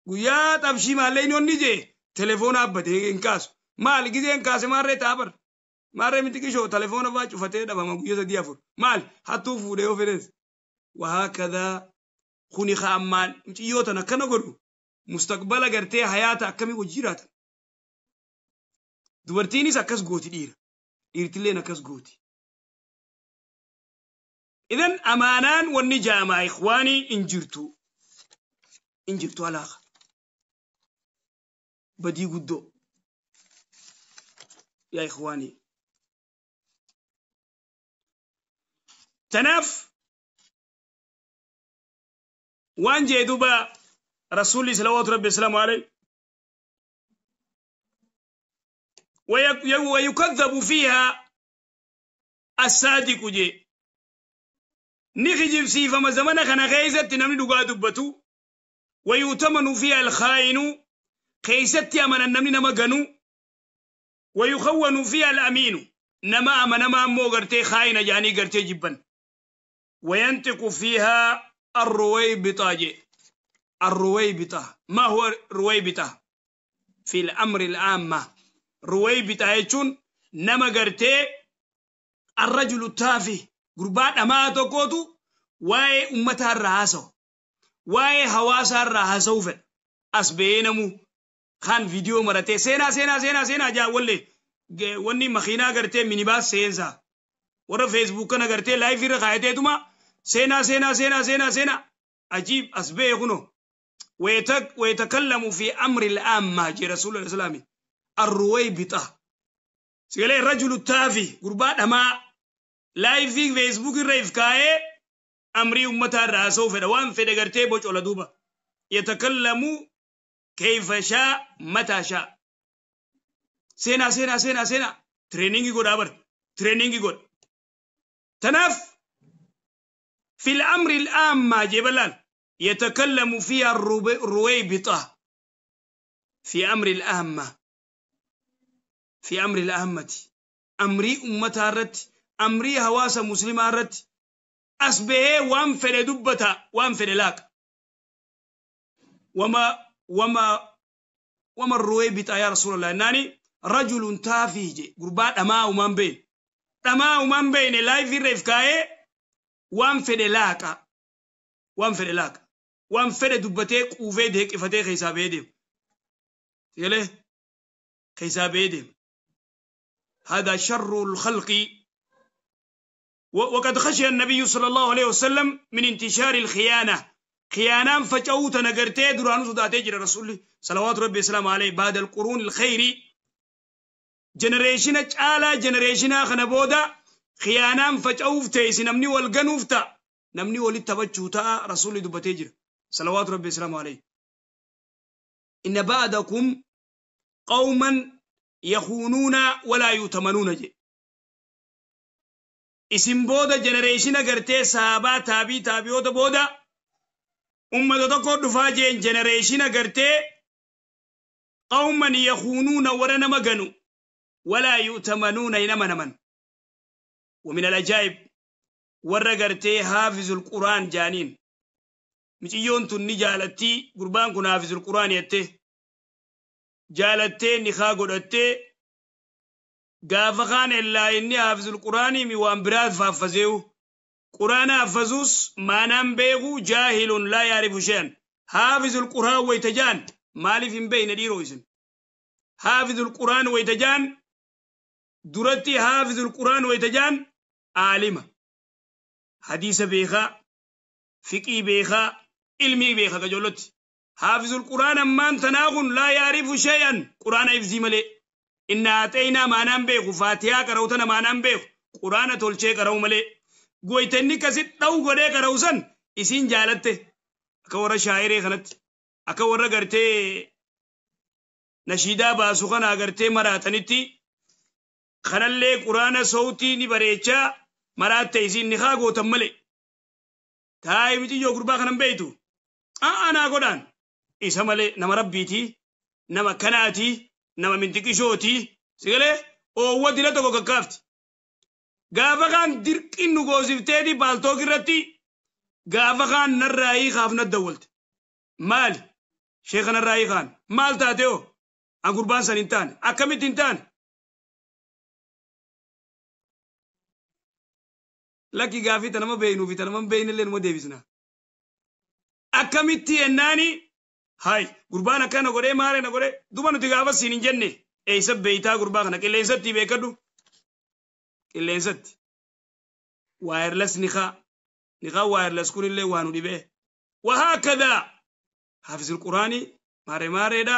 Guyyaa xabshii maallee inni onni jee telefoona abbatee hin kaasu. Maali gisee hin kaase maarree ta'a bar. Maarree miti qishoo telefoona fa'aa cufatee dhabama guyyaa 3 4. Maali hattuu fuudhee yoo fedhes. Wahaakadaa kuni ammaan mucayyoo tana akkana godhu mustaqbala gartee hayaata akkamii hojii jiraatan. Dubartiinis akkas gooti dhiira. Dhiirtilleen akkas gooti. Idan amaanaan wanni jaamaa ikhwaanii hin jirtu. Hin jirtu alaaqa. Badii guddoo. Yaa ikhwaanii. Tanaaf waan jee duuba rasuulli salawaatu rabbi wasalaamu alayhi. ويكذب فيها الصادق جي نخجب سيفا ما زمن خنا خيزت نمني دغا دبتو ويؤتمن فيها الخائن خيزت امن نمني نما غنو ويخون فيها الامين نما امن ما مو غرتي خائن جاني غرتي جبن وينطق فيها الرويبطة جي الرويبطة ما هو الرويبطة في الامر العامة رويبطة jechuun nama gartee arrajulu taafi gurbaa dhamaa tokkootu waa'ee uummataa irraa haasa'u waa'ee hawaasaa irraa haasa'u fedha as ba'ee namu kan viidiyoo maratee seenaa seenaa seenaa seenaa jaa wallee wanni makiinaa gartee minibaas seensaa warra feesbuuk kana gartee laayifii irra kaayateetuma seenaa seenaa seenaa seenaa seenaa ajiib as ba'ee kunoo ويتكلم في أمر العامة جي رسول الله الإسلامي الرويبطة سيقول الرجل التافي قربان أما لايف في فيسبوك الرئيف كاي أمري أمتها الرأسو فدوان فدقرتي بوش ولا دوبا يتكلم كيف شاء متى شاء سينا سينا سينا سينا ترينينج يقول أبر ترينينج يقول تناف في الأمر العام جبلان يتكلم فيها الرويبطة في أمر الأهمة في أمر الأهمة أمري أمتها الرت أمري هواس مسلمة الرت أسبه وانفر دبتا وانفر لاك وما وما وما الرويبطة يا رسول الله ناني رجل تافه قربات أما ومن بين أما ومن بين لا في الرفكاء وانفر لاك وانفر لاك وانفر دبتك وفيدك إفتك حسابه يله حسابه. هذا شر الخلق. وقد خشي النبي صلى الله عليه وسلم من انتشار الخيانة خيانة فجأوت نقرتي درانو صداتي جرى رسول صلوات ربي السلام عليه بعد القرون الخير جنريشن اعلى جنريشن خنبودا خيانة فجأوت نمني والقنوفتا نمني وللتبجوتا رسول دبتي جرى صلوات ربي السلام عليه. إن بعدكم قوما يخونون ولا يؤتمنون جي isin booda jenereeshina gartee saabaa taabii taabiyoota booda ummata tokko dhufaa jeen jenereeshina gartee qawman yakhuunuuna warra nama ganu walaa yu'tamanuuna hin amanaman. ومن العجائب warra gartee haafizul quraan jaaniin Miciyyoon tun ni jaalattii gurbaan kun haafizul quraan jettee jaalattee nikaa godhattee gaafa kaan ellaa inni haafizul quraanii mi waan biraat faaffazeewu quraana haffazuus maanaan beeku jaahilun laa yaarifu shean haafizul quraan wayta jaan maaliif hin beeyne dhiiroo isin haafizul quraan wayta jaan duratti haafizul quraan wayta jaan aalima hadiisa beekaa fiqii beekaa ilmii beekaa qajoollotti haafizul quraan ammaan tanaa kun laa yaarifu shee'an quraana ibsii malee inna aaxeynaa maanaan beeku faatihaa qara'u tana maanaan beeku quraana tolchee qara'u malee goytanni kasit dha'u godhee qara'u san isiin jaalatte akka warra shaayiree kanatti akka warra gartee nashiidaa baasu kana gartee maraatanitti kanallee quraana sowtii ni bareechaa maraatte isiin ni haa gootan malee taa'ee miciyyoo gurbaa kanan beeytu anaa godhaan isa malee nama rabbiitii nama kanaatii nama mintiqishootii sigalee oowwa dila tokko kakkaafti gaafa kaan dirqin nu goosifteeti paaltook irratti gaafa kaan narraa hiikaaf na dawwalte maali sheeka narraa hiikaan maal taate hoo an gurbaan san hin taane akkamitti hin taane lakki gaafii ta nama beeynuu fi ta nama hin beeynellee numa deebisna akkamitti yennaani hay gurbaan akkana godhee maaree na godhee duba nuti gaafa siin hin jenne eeysa beeytaa gurbaa kana qilleensatti beekadhu qilleensatti waayerles nikaa nikaa waayerles kunillee waa nu dhibee wahaakadaa haafizul quraanii maaree maareedha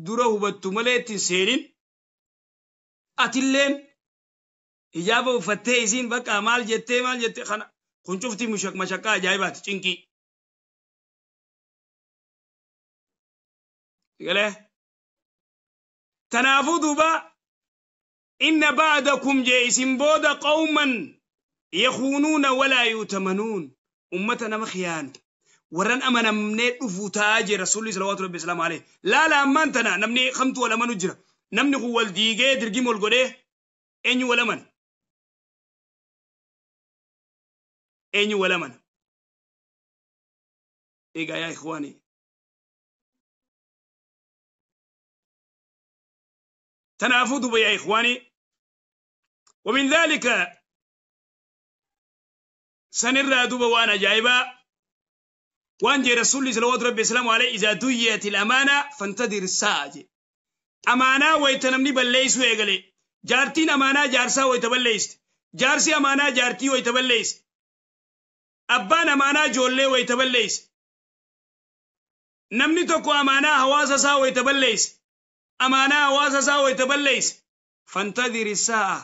dura hubattu malee ittiin seenin atilleen hijaaba uffattee isiin bakka maal jettee kana kun cufti mashaqqaa ajaa'ibaati cinqii galee tanaafuu duuba inna ba'dakum jee isin booda qawman yakuunuuna walaa yuutamanuun ummata nama khiyaanu warran amanamnee dhufuu ta'aa jee rasuulli salawaatu rabbi islaamu alayhi laala ammaan tana namni kamtu wal amanu jira namni kun wal diigee dirgim wal godhee eenyu wal amana eenyu wal amana egaa yaa ikhwaanii تنافذ يا إخواني ومن ذلك سنرى دوبا وأنا جايبا وأنجي رسول صلوات ربي السلام عليه إذا ديت الأمانة فانتظر الساعة أمانة ويتنمني بليس ويقلي جارتين أمانة جارسا ويتبليس جارسي أمانة جارتي ويتبليس أبان أمانة جولي ويتبليس نمني توكو أمانة هواسا سا ويتبليس أمانة hawaasa isaa wayita balleeyse fantadhiri saa'a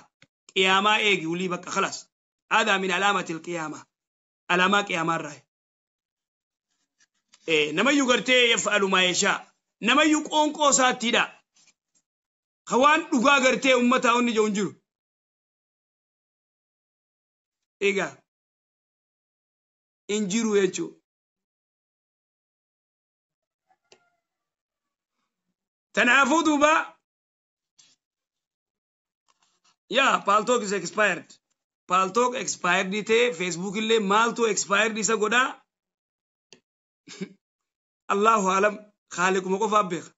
qiyaamaa eegi ulii bakka khalaas haadaa min alaamati alqiyaama alaamaa qiyaamaa irraa namayyuu gartee yaf'alu maa yashaa namayyuu qoonqoo isaattiidha ka waan dhugaa gartee ummataa onni jiru hin jiru egaa hin jiru jechuu Tanaafuu duuba yaa Paltalk is expired. Paltalk expired ta'e Facebook illee maaltu expired isa godhaa Allahu alam khaaliquma qofaaf beeka.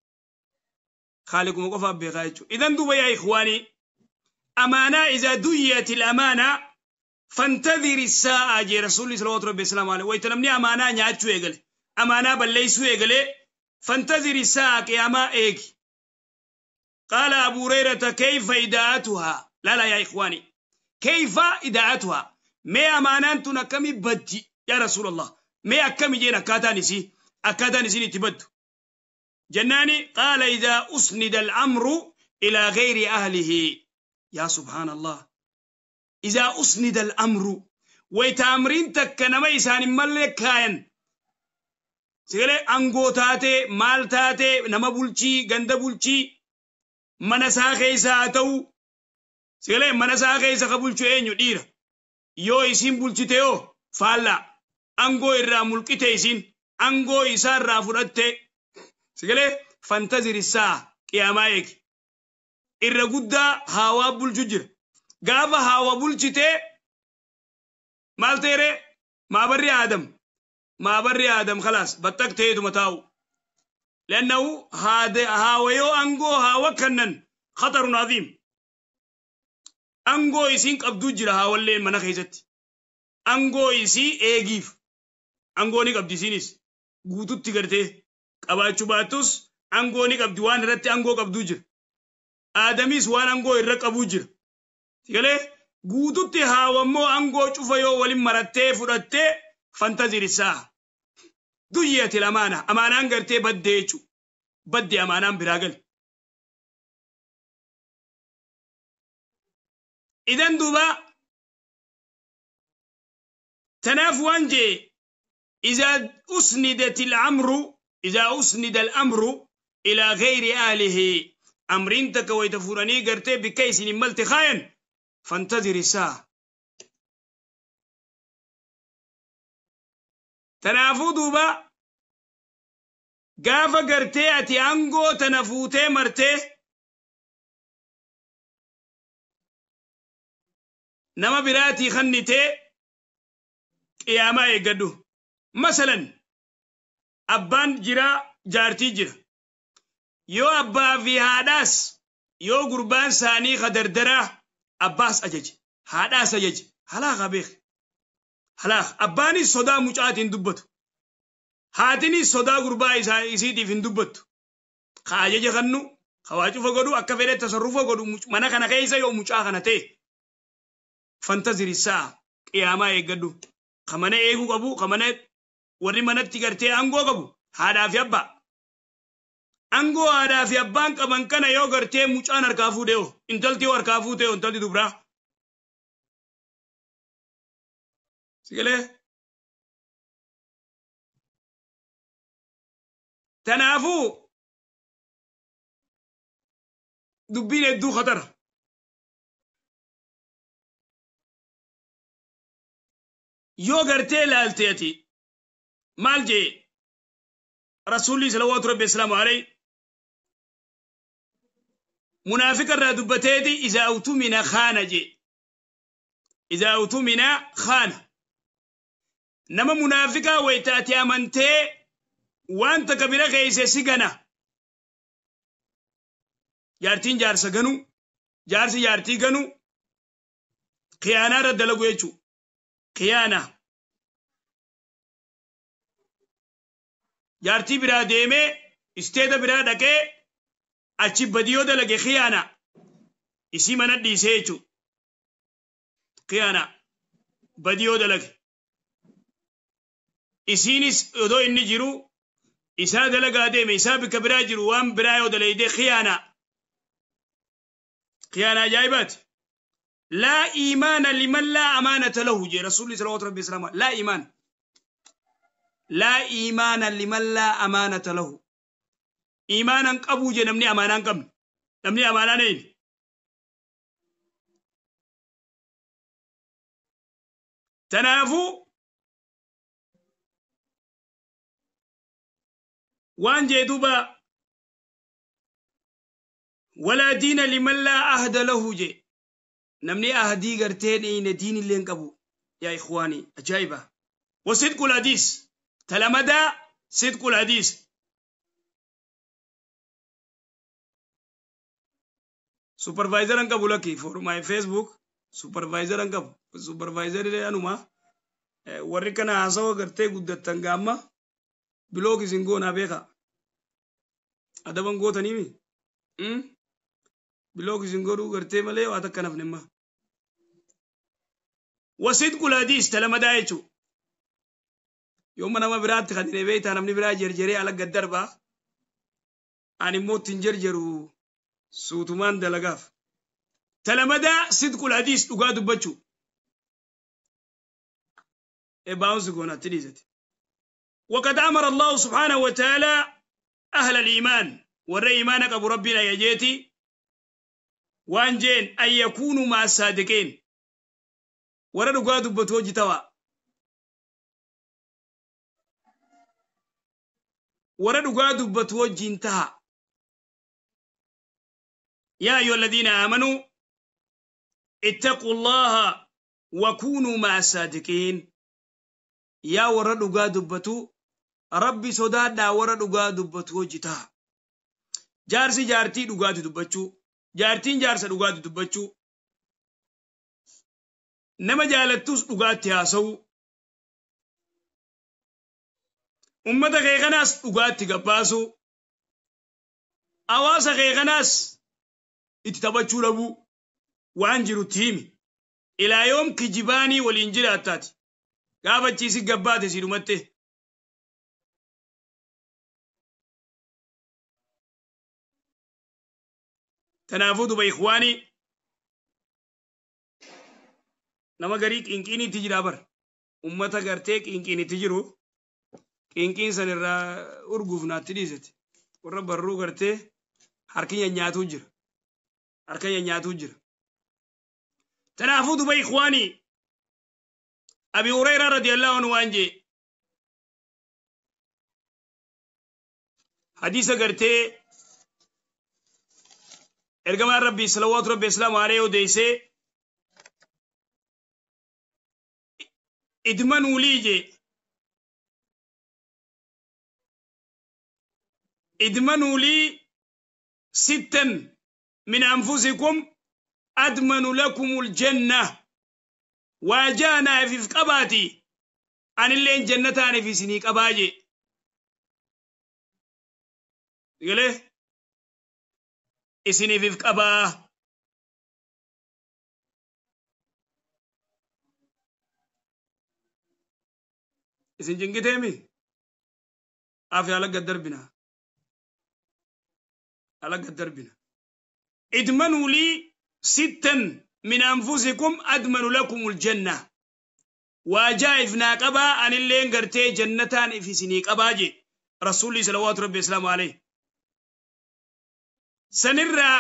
Khaaliquma qofaaf beeka jechuudha. Idan duuba yaa ikhwaanii amaanaa iza duyyat al-amaanaa fantadhiri saa'a jee rasuulli salawaatu rabbi islaamu alayhi wayita namni amaanaa nyaachuu eegale amaanaa balleessuu eegale فانتظر الساعة قياما إيك قال أبو هريرة كيف إداءتها لا لا يا إخواني كيف إداءتها ما أمانان كمي بدي يا رسول الله ما أكمي جينا كاتانسي أكاتانسي تبد جناني قال إذا أسند الأمر إلى غير أهله يا سبحان الله إذا أسند الأمر ويتامرين تكنما إسان ملك كاين Sigale angoo taate maal taate nama bulchii ganda bulchii mana isaa keessa haa ta'u sigale mana isaa keessa ka bulchu eenyu dhiira yoo isiin bulchite yoo faallaa angoo irraa mulqite isiin angoo isaa irraa fudhatte sigale fantaziri saa qiyaamaa eegi irra guddaa haawaa bulchu jira gaafa haawa bulchite maal ta'ere maabarri aadam Maabarri Aadam khalaas baxxaq ta'eetuma taa'u. Lannahu haawayoo angoo haawa kannan khatarun aziim. Angoo isiin qabduu jira haawalleen mana keessatti. Angoo isii eegiif. Angoo ni qabdi isiinis. Guututti gartee qabaachuu baattus angoo ni qabdi waan irratti angoo qabduu jira. Aadamis waan angoo irra qabuu jira. Sigalee guututti haawammoo angoo cufa yoo waliin marattee fudhattee fantazirisaa. Duyyati lamaana amaanaan gartee baddee jechuudha. Baddee amaanaan biraa gali. Idan duuba tanaaf waan jee إذا أسندت الأمر إذا أسند الأمر إلى غير أهله أمرين تكويت فراني قرتي بكيس ملت خاين فانتظر الساعة. تنافو دوبا قافا قرتي أتي أنغو تنافوتي مرتي نما براتي خنتي قياما يقدو. مثلا أبان جرا جارتي جرا يو أبا في هاداس يو قربان ساني خدردرا أباس أجج هاداس أجج هلاخ أبيخ هلاخ أباني صدا مجاتين دبتو هاتني صدا قربا إسيتي فين دبتو خاجج خنو خواجو فقدو أكفر تصرفو قدو منا خنا كيسا يو مجا خنتي فانتظر الساعة قياما يقدو خمنا إيغو قبو خمنا warri manatti gartee aangoo qabu haadhaa fi abbaa. Aangoo haadhaa fi abbaan qaban kana yoo gartee mucaan harkaa fuudhee hoo intalti yoo harkaa fuutee hoo intalti dubraa. Sigalee. Tanaafuu dubbiin hedduu khatara. Yoo gartee ilaalte ati maal jee rasuulli salawaatu rabbi islaamu alayhi munaafiqa irraa dubbateeti izaa utumina khaana jee izaa utumina khaana nama munaafiqaa waytaati amantee waan takka bira keeyse si gana jaartiin jaarsa ganu jaarsi jaartii ganu khiyaanaa irra dalagu jechuu khiyaanaa jaartii biraa deemee isteeta biraa dhaqee achi badiyoo dalage khiyaana isii mana dhiisee jechuudha. Khiyaana badiyoo dalage. Isiinis odoo inni jiru isaa dalagaa deeme isaa bikka biraa jiru waan biraa yoo dalagde khiyaana. Khiyaana ajaa'ibaati. Laa iimaana liman laa amaanata lahu jee rasuulli salawaatu rabbi islaamaa laa iimaana. لا إيمان لمن لا أمانة له. إيمانا قبو جي نمني أمانا قبل نمني أمانا نين. تنافو وان جي دوبا ولا دين لمن لا أهد له جي نمني أهدي قرتين إين دين اللي انقبو يا إخواني أجايبة. وصدق الحديث تلمدا صدق الحديث. Supervisor anka bulaki for my Facebook supervisor anka supervisor ile anuma warri kana hasawa gartee guddattan gaamma blog isin goonaa beeka adaban gootaniimi blog isin godhuu gartee malee waa takka nafnemma. Wasidqul hadiis talamadaa jechuu yooma nama biraatti kan hin beektaa namni biraa jerjeree ala gad darbaa ani immoo ittiin jerjeru suutumaan dalagaaf. Talamadaa sidqul hadiis dhugaa dubbachuu. Baawunsi goonaatti dhiisate. وقد أمر الله سبحانه وتعالى أهل الإيمان ور إيمانك أبو ربنا يجيتي وأنجين أن يكونوا مع الصادقين ور dhugaa dubbatu hojii tawaa. Warra dhugaa dubbatu wajjin taha. يا أيها الذين آمنوا اتقوا الله وكونوا مع الصادقين. Yaa warra dhugaa dubbatu, Rabbi sodaadhaa warra dhugaa dubbatu hojjetaa. Jaarsi jaartii dhugaati dubbachuu, jaartiin jaarsa dhugaati dubbachuu, nama jaalattus dhugaatti haasa'uu, ummata kee kanaas dhugaatti gabbaasuu, hawaasa kee kanaas itti taphachuu dhabuu, waan jirutti himi. Ilaa yoom kijibaanii waliin jiraattaati? Gaafachiisi gabbaate si dhumatte. Kanaafuu duba ikhwaanii, nama garii qinqiiniitti jira bar. Ummata gartee qinqiinitti jiru, qinqiin san irraa urguuf naatti dhiisete. Warra barruu gartee harki nyanyaatuu jira. Harka nyanyaatuu jira. Kanaafuu duba ikhwaanii, Abi Hurayraa radiyallahu anhu waan jee, hadiisa gartee ergamaan Rabbii salawaatu Rabbi islaamu alayhi odeessee, idmanuu lii jee, idmanuu lii sittan min anfusikum admanu lakumul janna. Waa jaanaafif qabaati, anilleen jannataaniif isinii qabaa jee. Galee isiniifif qabaa. Isin jingiteemi afi ala gad darbina, ala gad darbina. Idmanuu lii sittan min anfusikum admanu lakumul janna. Waa jaa'if naa qabaa, anilleen gartee jannataan if isinii qabaa jee Rasuulli salawaatu Rabbi islaamu alayhi. Sanirraa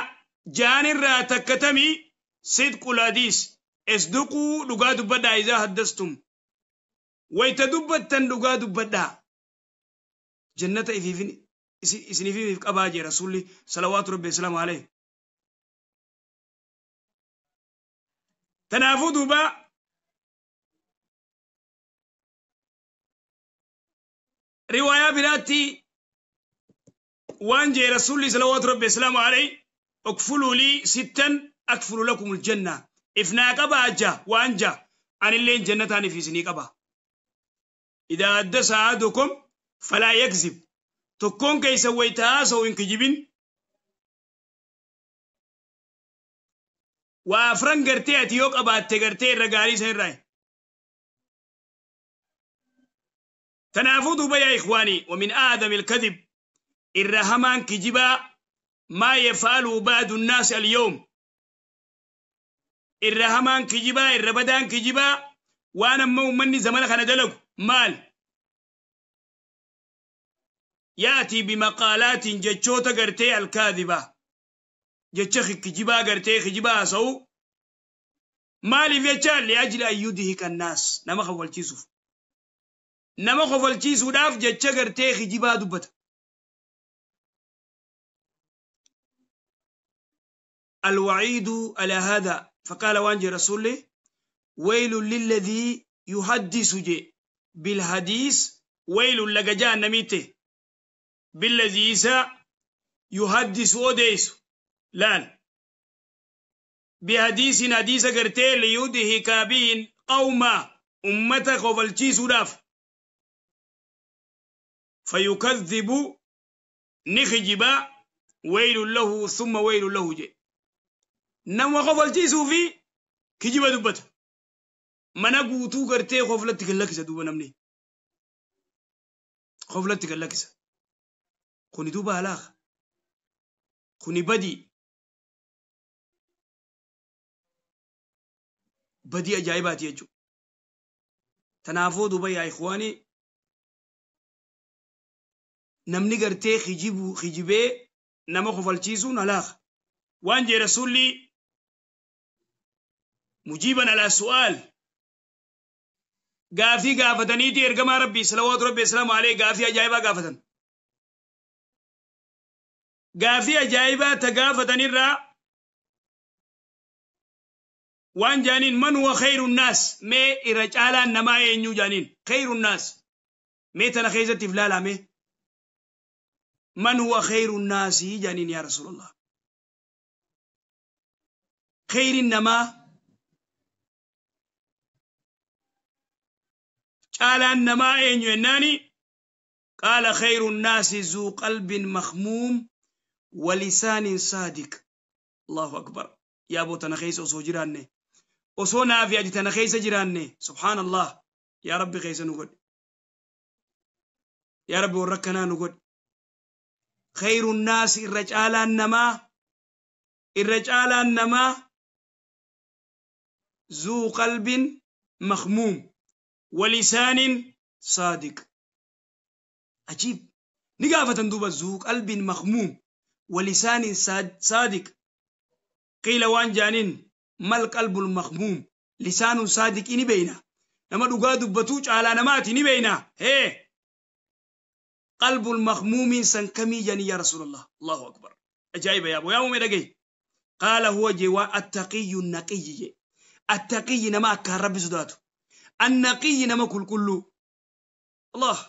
jaanirraa takkatamii sidqul hadiis, isduquu, dhugaa dubbadhaa. Izaa haddastum, wayta dubbattan dhugaa dubbadhaa, jannata ifiifin isiniif qabaa jee Rasuulli salawaatu Rabbi islaamu alayhi. Tanaafuu duuba riwaayaa biraatti waan jee Rasuulli salawaatu Rabbi islaamu alayhi: ukfuluu lii sittan akfulu lakumul janna. Ifnaa qabaa ja waan ja, anilleen jannataaniif isinii qaba. Idaa haddasa ahadukum falaa yakzib. Tokkoon keeysan wayta haasa'u hin kijibin. Waa afran gartee ati yoo qabaatte gartee irra gaarii isa irraa. Tanaafuu duuba yaa ikhwaanii, wamin aadami alkadib, irra hamaan kijibaa, maa yaf'alu ba'du nnaasi alyawm. Irra hamaan kijibaa, irra badaan kijibaa, waan amma ummanni zamana kana dalagu maal? Yaatii bimaqaalaatiin, jechoota gartee alkaadiba, jecha kijibaa gartee kijibaa haasa'u. Maaliif jecha? Liajli an yudhika annaas, nama kofalchiisuuf. Nama kofalchiisuudhaaf jecha gartee kijibaa dubbata. الوعيد على هذا، فقال وانجي رسولي: ويل للذي يحدث جي بالحديث، ويل لك جهنميته بالذي يحدث أوديس لال بحديث، حديث قرتي ليدهك به قوما، أمتك وفلتشيسوداف، فيكذب، نخجبا، ويل له ثم ويل له جي. Nama kofalchiisuu fi kijiba dubbata. Mana guutuu gartee koflatti kan lakkisa duuba, namni koflatti kan lakkisa. Kuni duuba halaaka, kuni badii, badii ajaa'ibaati jechuudha. Tanaafuu duuba yaa ikhwaanii, namni gartee kijibu kijibee nama kofalchiisuun halaaka. Waan jee Rasuulli mujiiban alaa su'aal, gaafii gaafataniiti ergamaa Rabbii salawaatu Rabbi islaamu alayhi gaafii ajaa'ibaa gaafatan. Gaafii ajaa'ibaa ta gaafatanirraa Waan jaaniin man huwa khayru nnaas, mee irra caalaan namaa eenyuu jaaniin. Khayru nnaas, mee tana keessatti if laalame. Man huwa khayru nnaasi jaaniin yaa Rasuulallah. Khayrin namaa, caalaan namaa eenyu jennaani, qaala khayru nnaasi zuu qalbin makhmuum wa lisaanin saadiq. Allahu akbar. Yaa boo, tana keessa osoo jiraanne, osoo naafi ati tana keessa jiraanne, subhaanallah. Yaa Rabbi, keessa nu godhi. Yaa Rabbi, warra akkanaa nu godhi. Khayru nnaasi, irra caalaan namaa, irra caalaan namaa zuu qalbin makhmuum wa lisaanin saadiq. Ajiib. Ni gaafatan duuba, zuu qalbin makhmuum wa lisaanin saadiq. Qiila, waan jaaniin, mal qalbul makhmuum, lisaanun saadiqi ni beeyna, nama dhugaa dubbatuu caalaa namaati ni beeyna, hee qalbul makhmuumiin san kamii jani yaa Rasuulallah? Allahu akbar. Ajaa'iba. Yaabo yaa muumee dhagaye. Qaala huwa jee waa attaqiyyu naqiyyi jee. Attaqiyyi, nama akkaan Rabbi sodaatu. Annaqiyyi, nama qulqulluu. Allah,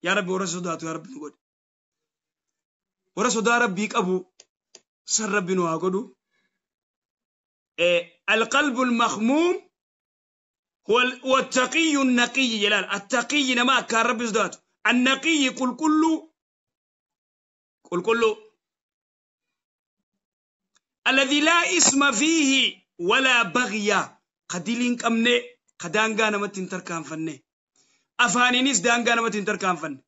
yaa Rabbi, warra sodaatu yaa Rabbi nu godhi. Warra sodaa Rabbii qabu san Rabbi nu haa godhu. القلب المخموم هو التقي النقي جلال. التقي نما كان ربي صداته، النقي قل كل قل كل الذي لا اسم فيه ولا بغي، قديلين كمني قدانغا نمتين تركان فني، afaaniinis daangaa namatti hin tarkaanfanne.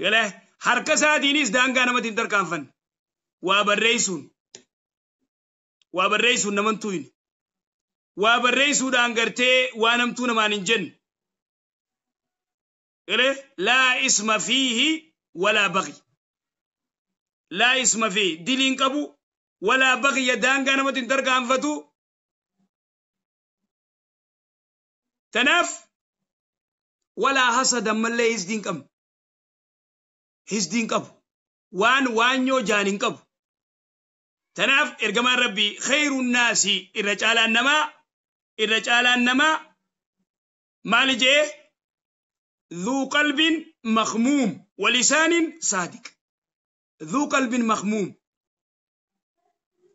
Galee harka isaatiinis daangaa namatti hin tarkaanfanne. Waa barreessuun naman tuyne. Waa barreessuudhaan gartee waa namtuu namaan hin jenne. Galee laa isma fiihi walaa baghi. Laa isma fiihi, diliin qabu, walaa baghiya, daangaa namatti hin tarkaanfatu. Tanaaf walaa hasada, mallee hisdiin qabnu. Hisdiin qabu. Waan waanyoo jaan hin qabu. Tanaaf ergamaan Rabbii khayru naasi, irra caalaan namaa, irra caalaan namaa maali jee? ذو قلب مخموم ولسان صادق. ذو قلب مخموم،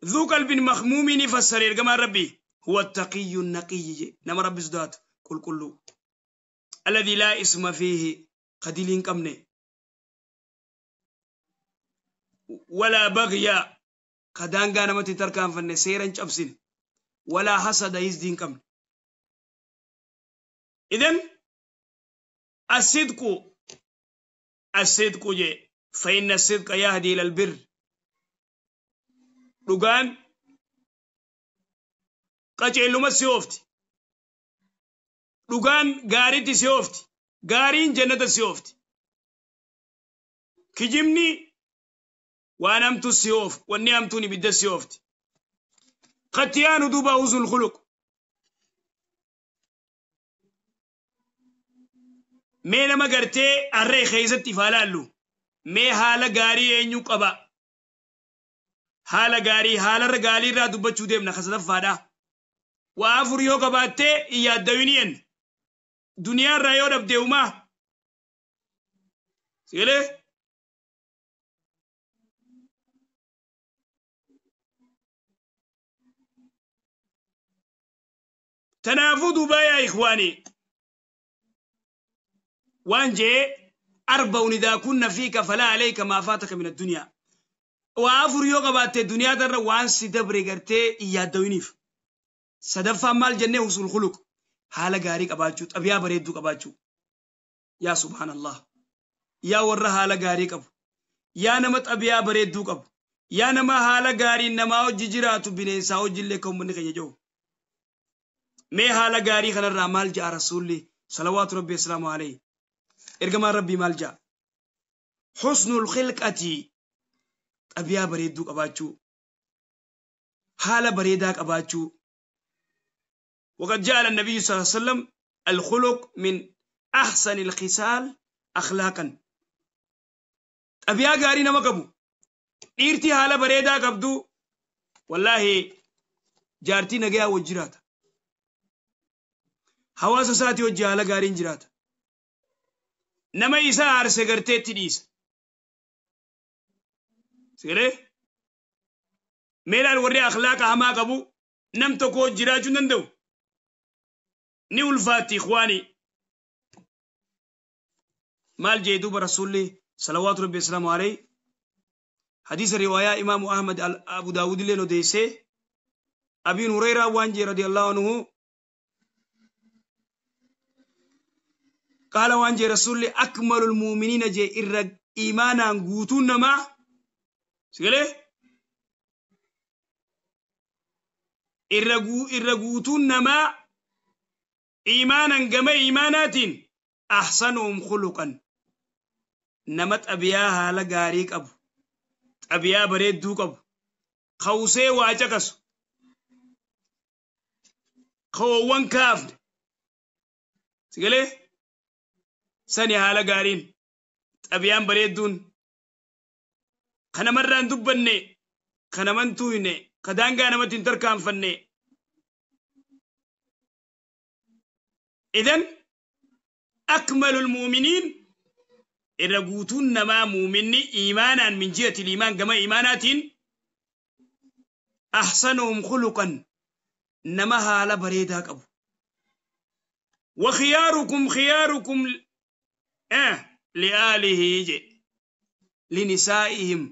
ذو قلب مخموم نفسر ergamaan Rabbii هو التقي النقي، nama Rabbi sodaatu qulqulluu، الذي لا اسم فيه، قديل hin qabne، ولا بغي، kadaangaa namatti hin tarkaanfanne, seera hin cabsine، ولا حسد، hisdii hin qabne. إذن الصدق، الصدق جي، فإن الصدق يهدي إلى البر. Dhugaan qaceelluma si oofti. Dhugaan gaariitti si oofti. Gaariin jannata si oofti. Kijibni waan hamtu si oof, wanni hamtuun ibidda si oofti. Qattiyaanu duuba husnul khuluq. Mee nama gartee harree keessatti ifaa laallu, mee haala gaarii eenyu qaba? Haala gaarii, haalarra gaarii irraa dubbachuu deemna ka sadaffaadha. Waa afur yoo qabaattee hin yaaddawin jenna. Duniyaa irraa yoo dhabde umaa sigalee. Tanaafuu duuba yaa ikhwaanii, waan jee أربع إذا كن فيك فلا عليك ما فاتك من الدنيا. Waa afur yoo qabaatte duniyaa darra waan si dabre gartee hin yaaddawiniif. Sadaffaan maal jennee? حسن الخلق, haala gaarii qabaachuu, xabiyaa bareedduu qabaachuu. Yaa subhaanallah, yaa warra haala gaarii qabu, yaa nama xabiyaa bareedduu qabu, yaa nama haala gaariin namaa hojii jiraatu, bineensaa hojiillee kan uummanni keenya jiru. Mee haala gaarii kanarraa maal ja'a Rasuulli salawaatu Rabbi asalaamu alayhi? Ergamaan Rabbii maal ja'a? حسن الخلقة, xabiyaa bareedduu qabaachuu, haala bareedaa qabaachuu. وقد جعل النبي صلى الله عليه وسلم الخلق من أحسن الخصال أخلاقا. Xabiyaa gaarii nama qabu. Dhiirtii haala bareedaa qabdu wallaahi jaartii nagayaa wajji jiraata. Hawaasa isaatii wajji haala gaariin jiraata. Nama isaa aarse garteetti dhiisa. Sigalee? Meelaan warri akhlaaqa hamaa qabu nam tokko wajji jiraachuu hin danda'u. Ni ulfaatti ikhwaani. Maal jee duuba rasuulli salawaatu rabbi wasalaamu alayhi حديث رواية إمام أحمد أبو داود لين وديسي أبي هريرة وانجي رضي الله عنه قال وانجي رسول أكمل المؤمنين جي إر إيمانا قوتون ما سيقولي إر قوتون ما إيمانا قم إيمانات أحسنهم خلقا نمت أبياها لقاريك أبو xabiyaa bareedduu qabu kawsee waa caqasu kawoowwan kaafne sigalee sani haala gaariin xabiyaan bareedduun kanamarraan dubbanne kanaman tuyne ka daangaa namatti hin tarkaanfanne idan akmalul mu'miniin irra guutuun namaa muuminni iimaanaan min jihati iimaan gama iimaanaatiin ahsanuhum khuluqan nama haala bareedaa qabu. Wa khiyaarukum khiyaarukum li'aalihi je linisaa'ihim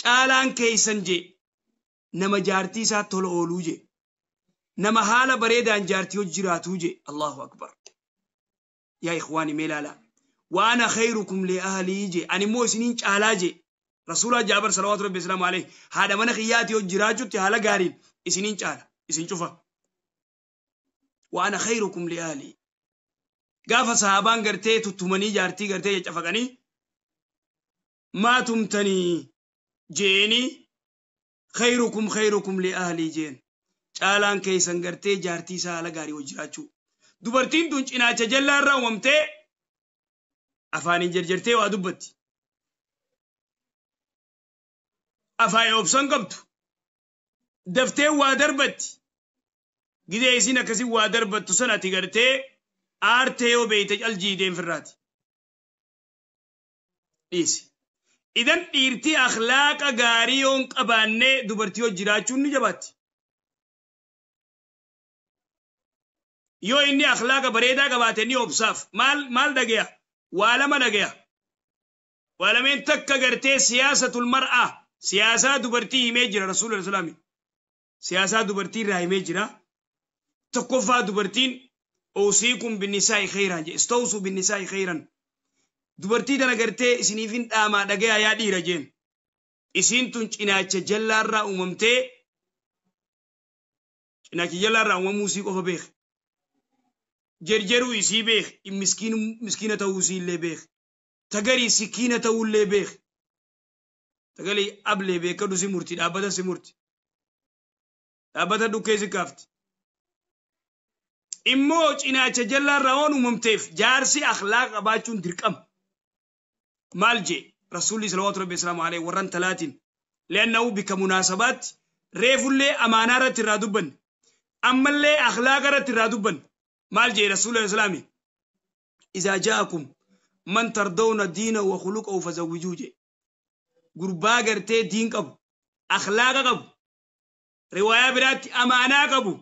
caalaan keeysan je nama jaartii isaa tola ooluu je nama haala bareedaan jaartii hojii jiraatuu je. Allahu akbar. Yaa ikhwaani mee ilaalaa. وأنا خيركم لأهلي جي أنا مو سنين چالاجي رسول جابر صلوات ربي وسلامه عليه هذا من خياتي وجراجتي هلا قارين سنين چالا سنين شوفا وأنا خيركم لأهلي قاف صحابان قرتي تتمني جارتي قرتي يجفقني ما تمتني جيني خيركم خيركم لأهلي جين چالان كيسن قرتي جارتي سالا قاري وجراجو دبرتين دونج إنا چجلان راومتي afaaniin jarjartee waa dubbatti. Afaan obsan qabdu. Daftee waa darbatti. Gidee isin akkasii waa darbattu san ati gartee aartee yoo beeyte caljii deemfirraati. Dhiisi. Idan dhiirtii akhlaaqa gaarii yoo hin qabaanne dubartii yoo jiraachuun ni jabaatti. Yoo inni akhlaaqa bareedaa qabaate ni obsaaf. Maal dhageeya? Waa lama dhageeya. Waa lameen takka gartee siyaasatul mar'aa siyaasaa dubartii himee jira rasuulli islaami. Siyaasaa dubartii irraa himee jira. Tokkoffaa dubartiin uusiikum binnisaa'i khayran jedhe istawsuu binnisaa'i khayran. Dubartii tana gartee isiniifin dhaamaa dhageeya yaa dhiira jeen. Isiin tun cinaacha jallaarraa uumamtee cinaacha jallaarraa uumamuu isii qofa beeka. Jerjeruu isii beek, miskiina ta'uu isii illee beek, tagarii sikiina ta'uu illee beek, tagarii ablee beekadhu si murti, dhaabbata si murti, dhaabbata dhukkee si kaafti. Immoo cinaacha jallaarraa waan uumamteef jaarsi akhlaaqa qabaachuun dirqama. Maal jee rasuulli salawaatu rabbi wasalaamu alayhi warran talaatiin li'annahu bika munaasabaatti reefullee amaanaa irratti irraa dubbanne ammallee akhlaaqa irratti irraa dubbanne. مال جي رسول الله السلام إذا جاءكم من ترضون دينه وخلقه فزوجوه جي قربا قرتي دين قبو أخلاق قبو رواية برات أمانة قبو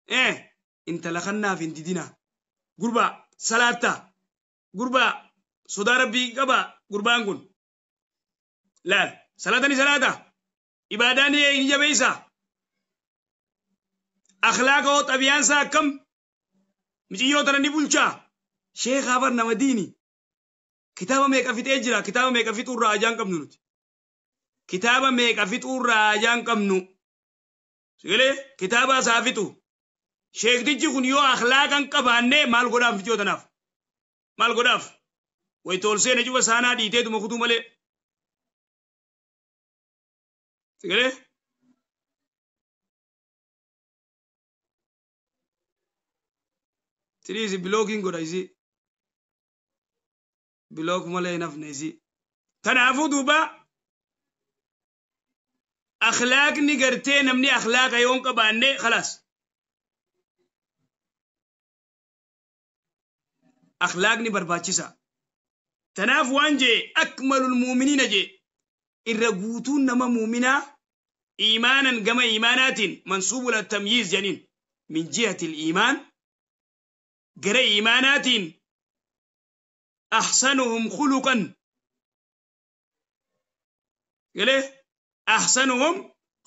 إيه انت لخنا في انت دينا قربا صلاة قربا صدا ربي قبا قربان قل لا صلاة صلاة إباداني إنجابيسا أخلاقه طبيان سا كم Mijiyyoo tana ni bulchaa. Sheekhaa bar nama diini. Kitaaba meeqa fixee jira. Kitaaba meeqa fixuurraa ajaan qabnu nuti. Kitaaba meeqa fixuurraa ajaan qabnu. Sigalee kitaaba isaa fixu. Sheektichi kun yoo akhlaaqa hin qabaanne maal godhaaf mijiyyoo tanaaf? Maal godhaaf? Wayi tolsee cufa saanaa dhiiteetuma kutuu malee. Sigalee? Tiriisi bilookiin godha isii. Bilook malee hin hafne isii. Kanaafuu duuba Akhlaaqni gartee namni akhlaaqa yoo hin qabaanne khalaas. Akhlaaqni barbaachisa. Tanaaf waan jee akmalul muuminiina jee irra guutuun nama muuminaa iimaanan gama iimaanaatiin mansuubul tamyiiz jedhaniin min jihatil iimaan gara iimaanaatiin ahsanuhum khuluqan galee ahsanuhum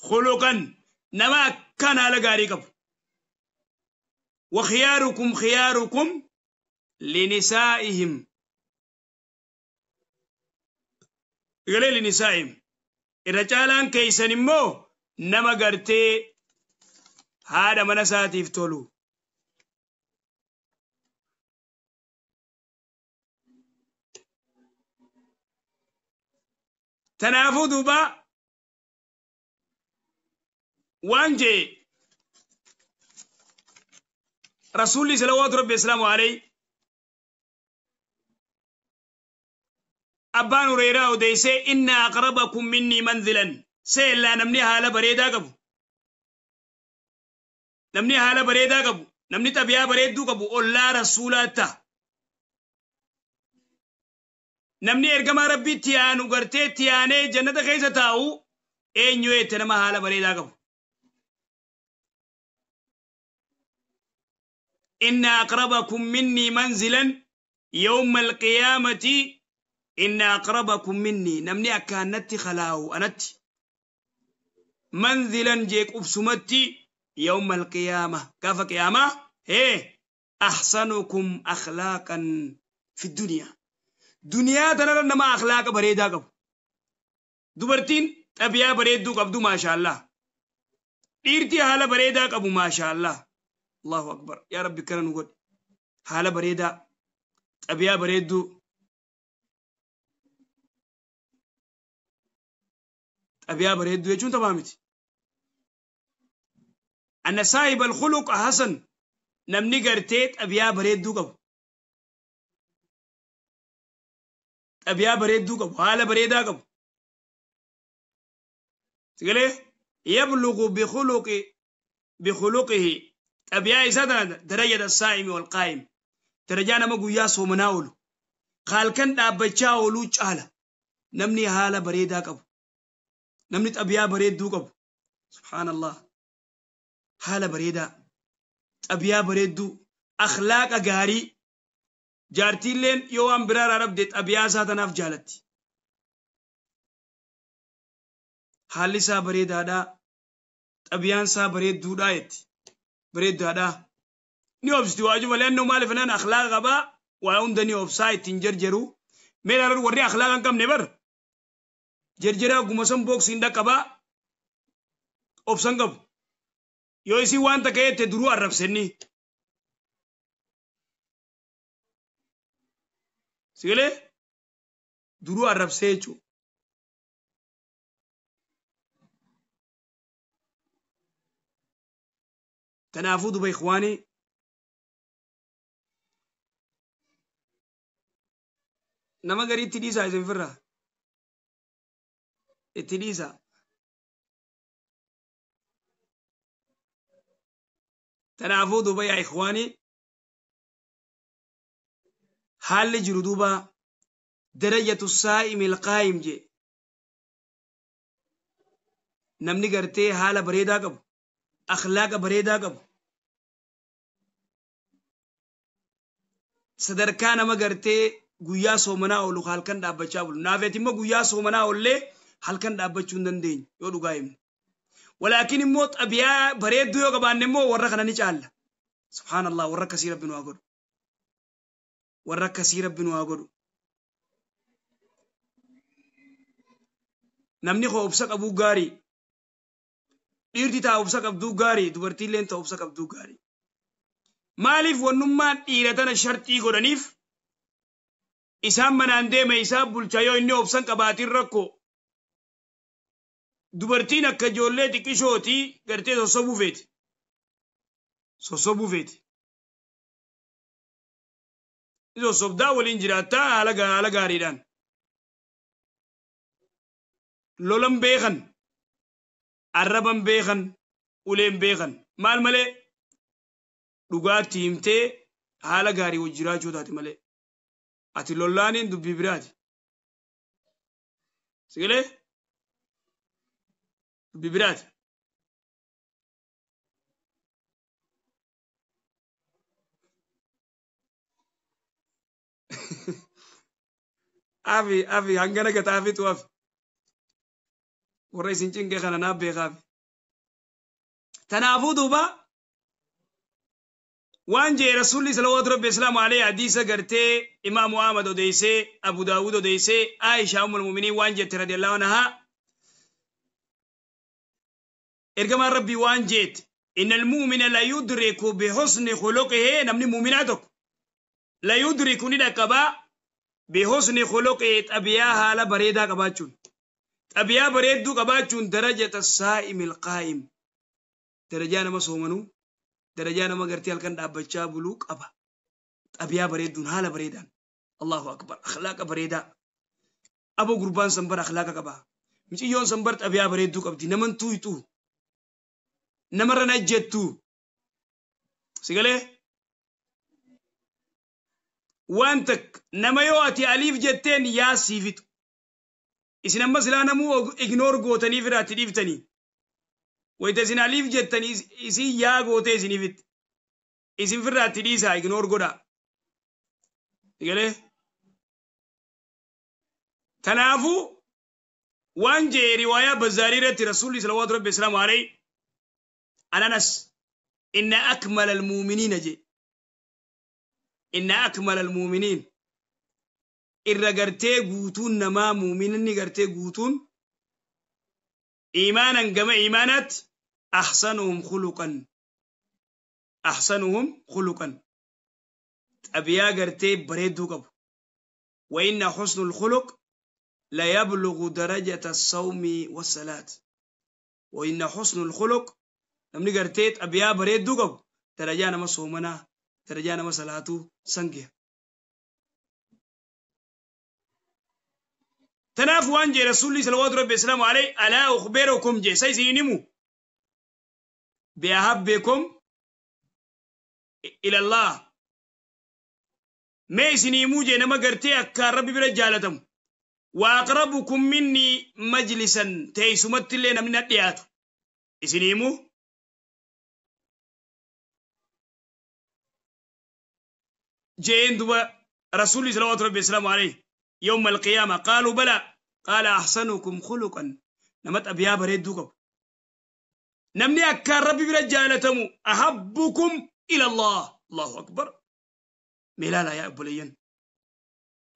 khuluqan nama akkaan haala gaarii qabu. Wa khiyaarukum khiyaarukum linisaa'ihim galee linisaa'ihim irra caalaan keeysan immoo nama gartee haadha mana isaatiif tolu. Tanaafuu duuba waan jee rasuulli salawaatu rabbi islaamu alayhi abbaan Hureyraa odeysee inna aqrabakum minnii manzilan seellaa namni haala bareedaa qabu namni haala bareedaa qabu namni xabiyaa bareedduu qabu ollaa rasuulaa ta'a. Namni ergamaa rabbiitti aanu gartee itti aanee jannata keessa taa'u eenyu eette nama haala bareedaa qabu. Inna aqrabakum minnii manzilan yawma alqiyaamati inna aqrabakum minnii namni akka anatti khalaa'u anatti manzilan jee qubsumatti yawma alqiyaama gaafa qiyaamaa hee ahsanukum akhlaaqan fi duniyaa. Duniyaa tanarra nama akhlaaqa bareedaa qabu. Dubartiin xabiyaa bareedduu qabdu maashaallah. Dhiirti haala bareedaa qabu maashaallah. Allahu akbar. Yaa Rabbi kana nu godhi. Haala bareedaa xabiyaa bareedduu. Xabiyaa bareedduu jechuun taphaa miti. Anna saahiba alkhuluq hasan namni gartee xabiyaa bareedduu qabu. Xabiyaa bareedduu qabu haala bareedaa qabu. Sigalee yablugu bikhuluqihi xabiyaa isaa tana darajata saa'imi wal qaa'im darajaa nama guyyaa soomanaa oolu halkan dhaabbachaa ooluu caala namni haala bareedaa qabu namni xabiyaa bareedduu qabu subhaanallah haala bareedaa xabiyaa bareedduu akhlaaqa gaarii jaartiilleen yoo waan biraa dhabde xabiyaa isaa tanaaf jaalatti. Haalli isaa bareedaadhaa xabiyaan isaa bareedduudhaa jetti bareeddaadhaa. Ni obsti waajiba leannoo maaliif naan akhlaaqa qabaa waa hunda ni obsaa ittiin jarjaru. Mee ilaalu warri akhlaaqa hin qabne bar jarjaraa guma san booksiin dhaqqabaa obsan qabu. Yoo isin waan takka jette duruu arrabsenni. Sigalee duruu arrabsee jechuudha. Kanaafuu duba ikhwaanii nama gariitti dhiisaa isin firraa itti dhiisaa. Kanaafuu duba yaa ikhwaanii haalli jiru duuba darajatu saa'imi alqaa'im jee namni gartee haala bareedaa qabu akhlaaqa bareedaa qabu sadarkaa nama gartee guyyaa soomanaa oolu halkan dhaabbachaa bulu naafeet immoo guyyaa soomanaa oollee halkan dhaabbachuu hin dandeenyu yoo dhugaa himne walaakin immoo xabiyaa bareedduu yoo qabaanne immoo warra kana ni caalla subhaanallah warra akkasii rabbi nu haa godhu warra akkasii rabbi nu haa godhu. Namni koo obsa qabuu gaarii dhiirti taa obsa qabduu gaarii dubartiilleen taa obsa qabduu gaarii. Maaliif wannummaan dhiira tana sharxii godhaniif isaan manaan deeme isaan bulcha yoo inni obsan qabaatiin rakkoo dubartiin akka ijoollee xiqqishootii gartee sossobuu feeti. Sossobuu feeti. Sossobdaa waliin jiraattaa haala gaariidhaan. Lolan beekan. Arraban beekan, uleen beekan. Maal malee dhugaatti himtee haala gaarii wajji jiraachuu taate malee. Ati lollaaniin dubbii biraati. Sigilee dubbii biraati. Afi afi hangana gataafitu afi. Warra isin cinqee kana naaf beekaafi. Tanaafuu duuba waan jee Rasuulli salawaatu rabbi islaamu alayhi hadiisa gartee Imaamu Ahmad odeysee, Abu Daawud odeysee, Aishaa ummul mu'miniin waan jette radiyallahu anhaa, ergamaan Rabbii waan jeette: innal mu'mina la yudriku bihusni khuluqihi, namni mu'minaa tokko la yudriku ni dhaqqabaa, bihusni khuluqihi, xabiyaa haala bareedaa qabaachuun, xabiyaa bareedduu qabaachuun, darajata saa'imil qaa'im, darajaa nama soomanuu, darajaa nama gartee halkan dhaabbachaa buluu qaba. Xabiyaa bareedduun, haala bareedaan. Allahu akbar, akhlaaqa bareedaa. Aboo, gurbaan san bara akhlaaqa qaba, miciyyoon san bar xabiyaa bareedduu qabdi, naman tuuyxu, namarra najjettu. Sigalee waan takka nama yoo ati aliif jetteen yaa siifitu. Isin amma silaa namuu ignore gootanii firaatti dhiiftanii, wayita isin aliif jettanii isin yaa gootee isiniifitti isin firraatti dhiisaa, ignore godhaa. Sigalee tanaafuu waan jee riwaayaa Bazaarii irratti Rasuulli salawaatu rabbi islaamu alayhi an Anas: inna akmala almuuminiina jee, inna akmala almuuminiin, irra gartee guutuun namaa, muuminni gartee guutuun iimaanan gama iimaanaatti, ahsanuhum khuluqan, ahsanuhum khuluqan, xabiyaa gartee bareedduu qabu. Wa inna husnul khuluq la yablughu darajata as-sawmi was-salaat. Wa inna husnul khuluq, namni gartee xabiyaa bareedduu qabu darajaa nama soomanaa, darajaa nama salaatuu sangiya. Tanaaf waan jee Rasuulli salawaatu rabbi islaamu alayhi: alaa ukhbirukum jee, sa isin himu, biahabbikum ila Allah, mee isin himuu jee, nama gartee akkaan Rabbi bira jaalatamu, wa aqrabukum minni majlisan, teessumatti illee namni na dhiyaatu isin himuu jeen duba Rasuulli salawaatu rabbi islaamu alayhi يوم القيامة. قالوا بلى. قال: أحسنكم خلقا، nama xabiyaa bareedduu qabu, namni akkaan Rabbi bira jaalatamu, ahabbukum ila Allah. Allahu akbar! Meelaala yaa obboleeyyan,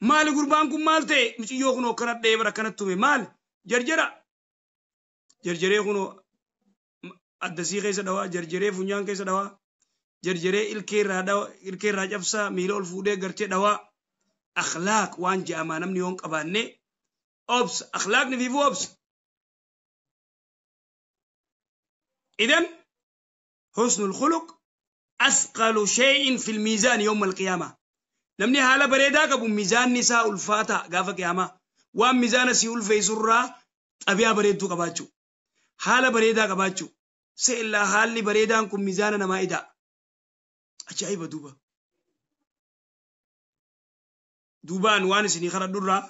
maali gurbaan kun maal ta'e? Muciyyoo kunoo akkana dha'ee bara akkanatti tume, maali jarjara jarjaree kunoo addasii keessa dhawaa, jarjaree funyaan keessa dhawaa, jarjaree ilkee irraa dhawaa, ilkee irraa cabsaa, miila ol fuudhee gartee dhawaa. Akhlaaq waan je'amaa namni yoon qabaanne obsa, akhlaaqni fiifuu obsa. إذن حسن الخلق أثقل شيء في الميزان يوم القيامة. Namni haala bareedaa qabu miizaanni isaa ulfaata gaafa qiyaamaa. Waan miizaana si ulfeessurraa xabiyaa bareedduu qabaachuu, haala bareedaa qabaachuu. Se'illaa haalli bareedaan kun miizaana namaa ida'a. Ajaa'iba! Duuba duubaan waan isinii kadhadhurraa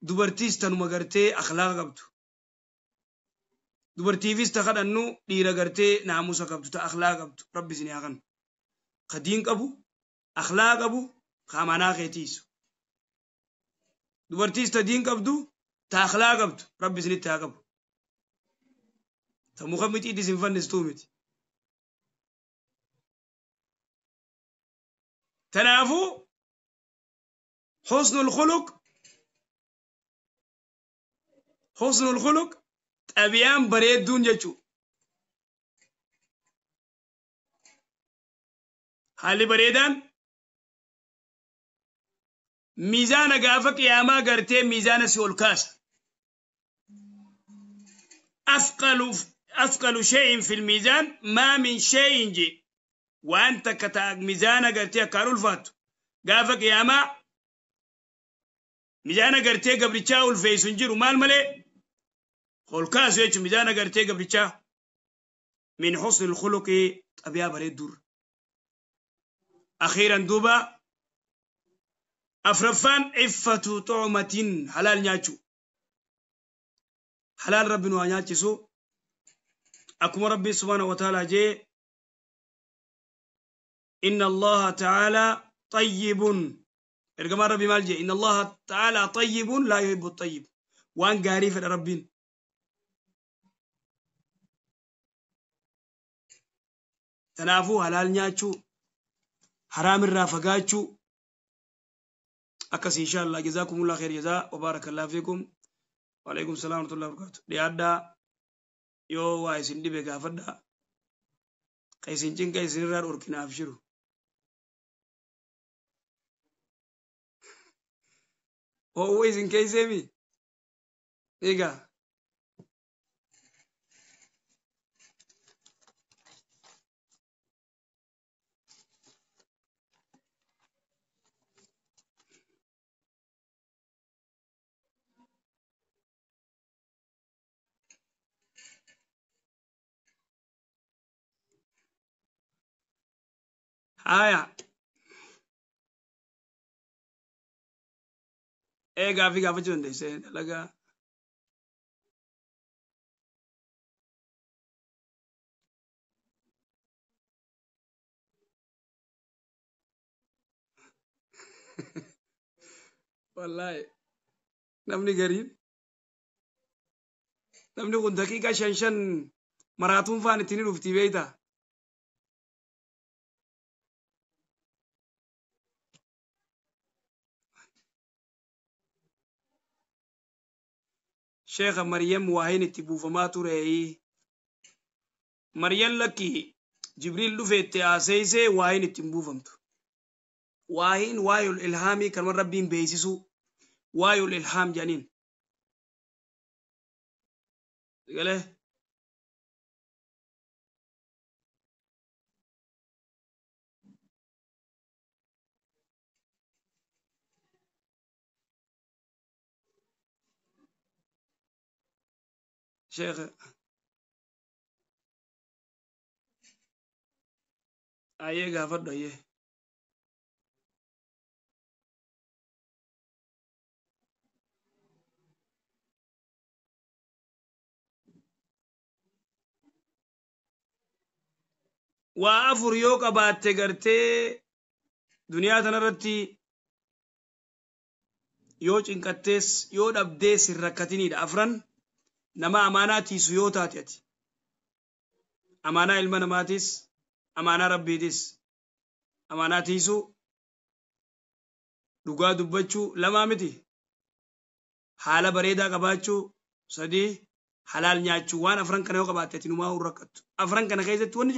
dubartiis tanuma gartee akhlaaqa qabdu, dubartiifis ta kadhannu dhiira gartee naamusa qabdu, ta akhlaaqa qabdu Rabbi isinii haa kennu, ka diin qabu, akhlaaqa qabu, ka amanaa keetiisu. Dubartiis ta diin qabdu, ta akhlaaqa qabdu Rabbi isinitti haa qabu, ta muka mixiitti isin fannistuu miti. Tanaafuu حسن الخلق، حسن الخلق، xabiyaan bareedduun jechuu, haalli bareedaan miizaana gaafa qiyaamaa gartee miizaana si ol kaasa. أثقل شيء في الميزان، ما من شيء جي waan takka ta'a miizaana gartee akkaan ulfaattu gaafa qiyaamaa, miizaana gartee gabrichaa ulfeessu hin jiru. Maal malee? Ol kaasu jechuun mizaana gartee gabrichaa min husni alkhuluqi xabiyaa bareedduurra. Akhiiran duuba afraffaan iffatu xu'umatin halaal nyaachuu. Halaal rabbi nu haa nyaachisu. Akkuma rabbi subhaanahu wa ta'aalaa jee inna allaha ta'aalaa xayyibun. Ergamaan rabbi maal jee inna allaha ta'aalaa xayyibun laa yuhibbu xayyib. Waan gaarii fedha rabbiin. Kanaafuu halaal nyaachuu, haraam irraa fagaachuu akkas insha Allah. Jazaakumullah khair jazaa wa barakallahu fiikum. Wa alaikum salaam wa rahmatullahi wa barakatuh. Dhiyaadhaa yoo waa isin dhibe gaafadhaa. Ka isin cinqa isinirraa dhorkinaaf jiru. Ho'uu isin keeyseemi? Egaa. Haya. Ee gaaffii gaafachuu dandeessee dalagaa. Wallaahi namni gariin namni kun daqiiqaa shan shan maraatuun faan ittiin dhufti beektaa. Sheekha Maryam waa'een itti buufamaa ture. Maryam lakki Jibriil dhufee itti haaseessee waa'een itti hin buufamtu. Waa'een waa'ee ilhaamii kan rabbiin beeksisu waa'ee ilhaam jedhaniin. Galee. Sheekha ayyee gaafadhu ayyee. Waa afur yoo qabaatte gartee duniyaa tanarratti yoo cinqattees yoo dhabdees hin rakkatinidha. Afran nama amaanaa tiisu yoo taate ati. Amaanaa ilma namaatis, amaanaa rabbiitis. Amaanaa tiisuu, dhugaa dubbachuu lamaa miti. Haala bareedaa qabaachuu sadii, halaal nyaachuu waan afran kana yoo qabaatte ati numaa hin rakkattu. Afran kana keessatti wanni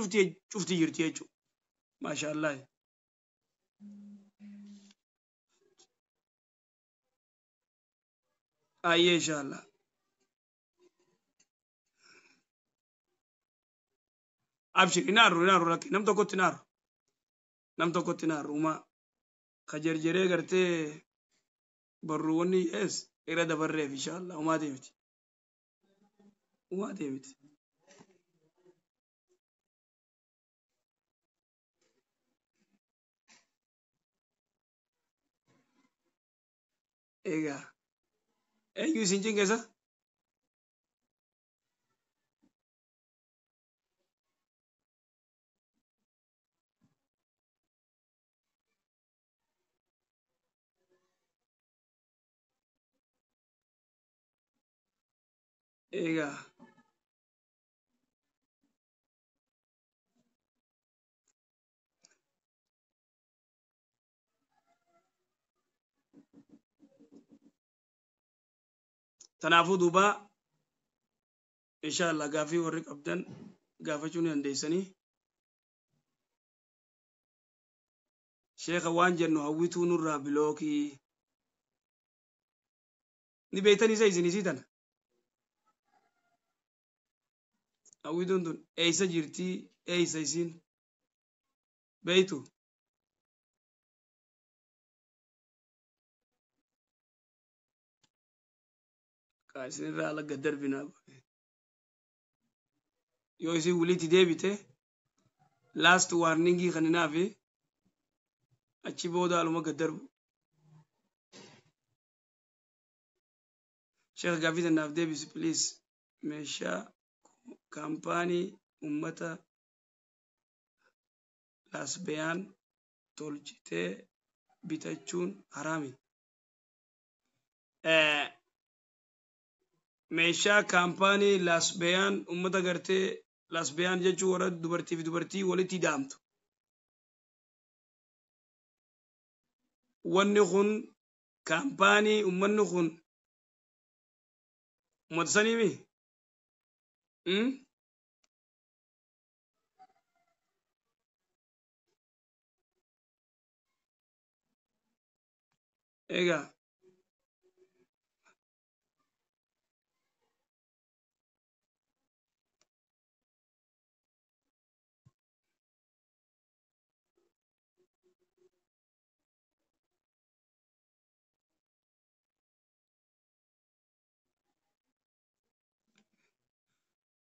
cufti jirti jechuudha. Maasha Allah. Ayyee insha Allah. Abshir hin aaru lakki nam tokkotti hin aaru. Nam tokkotti hin aaru uumaa. Ka jerjeree gartee barruuwwan ees irra dabarreef insha Allah uumaa deemiti. Uumaa deemiti. Egaa eenyu isin cinqeessa? Egaa Kanaafuu duuba insha Allah gaaffii warri qabdan gaafachuu ni dandeessanii. Sheekha waan jennu hawwituu nurraa bilookii. Ni beektan isa isin isii tana. Hawwituun tun eessa jirtii eessa isiin beektu. Isinirraa ala gad darbinaa. Yoo isin walitti deebite last warningii kaninaafi achi booda aluma gad darbu. Sheekh gaaffii tanaaf deebisi please. Meeshaa kaampaanii ummata laasbiyaan tolchitee bitachuun haraami. Meeshaa kaampaanii laasbiyaan ummata gartee laasbiyaan jechuun warra dubartii fi dubartii walitti hidhaamtu. Wanni kun kaampaanii ummanni kun ummata saniimi? Egaa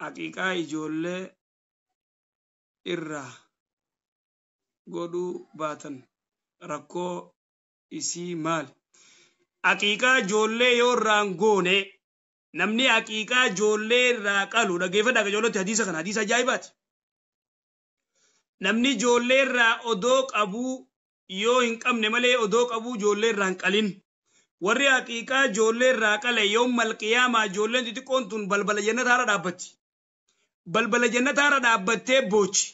haqiiqaa ijoollee irraa godhuu baatan rakkoo isii maali? Haqiiqaa ijoollee yoo irraan goone namni haqiiqaa ijoollee irraa qalu dhaggeeffadhaa ijoolletti hadiisa kana hadiisa ajaa'ibaati. Namni ijoollee irraa odoo qabuu yoo hin qabne malee odoo qabuu ijoollee irraa hin qalin. Warri haqiiqaa ijoollee irraa qale yoo malqiyaamaa ijoolleen xixiqqoon tun balbala jannataarra dhaabbatti. Balbala jannataarra dhaabbattee boochi.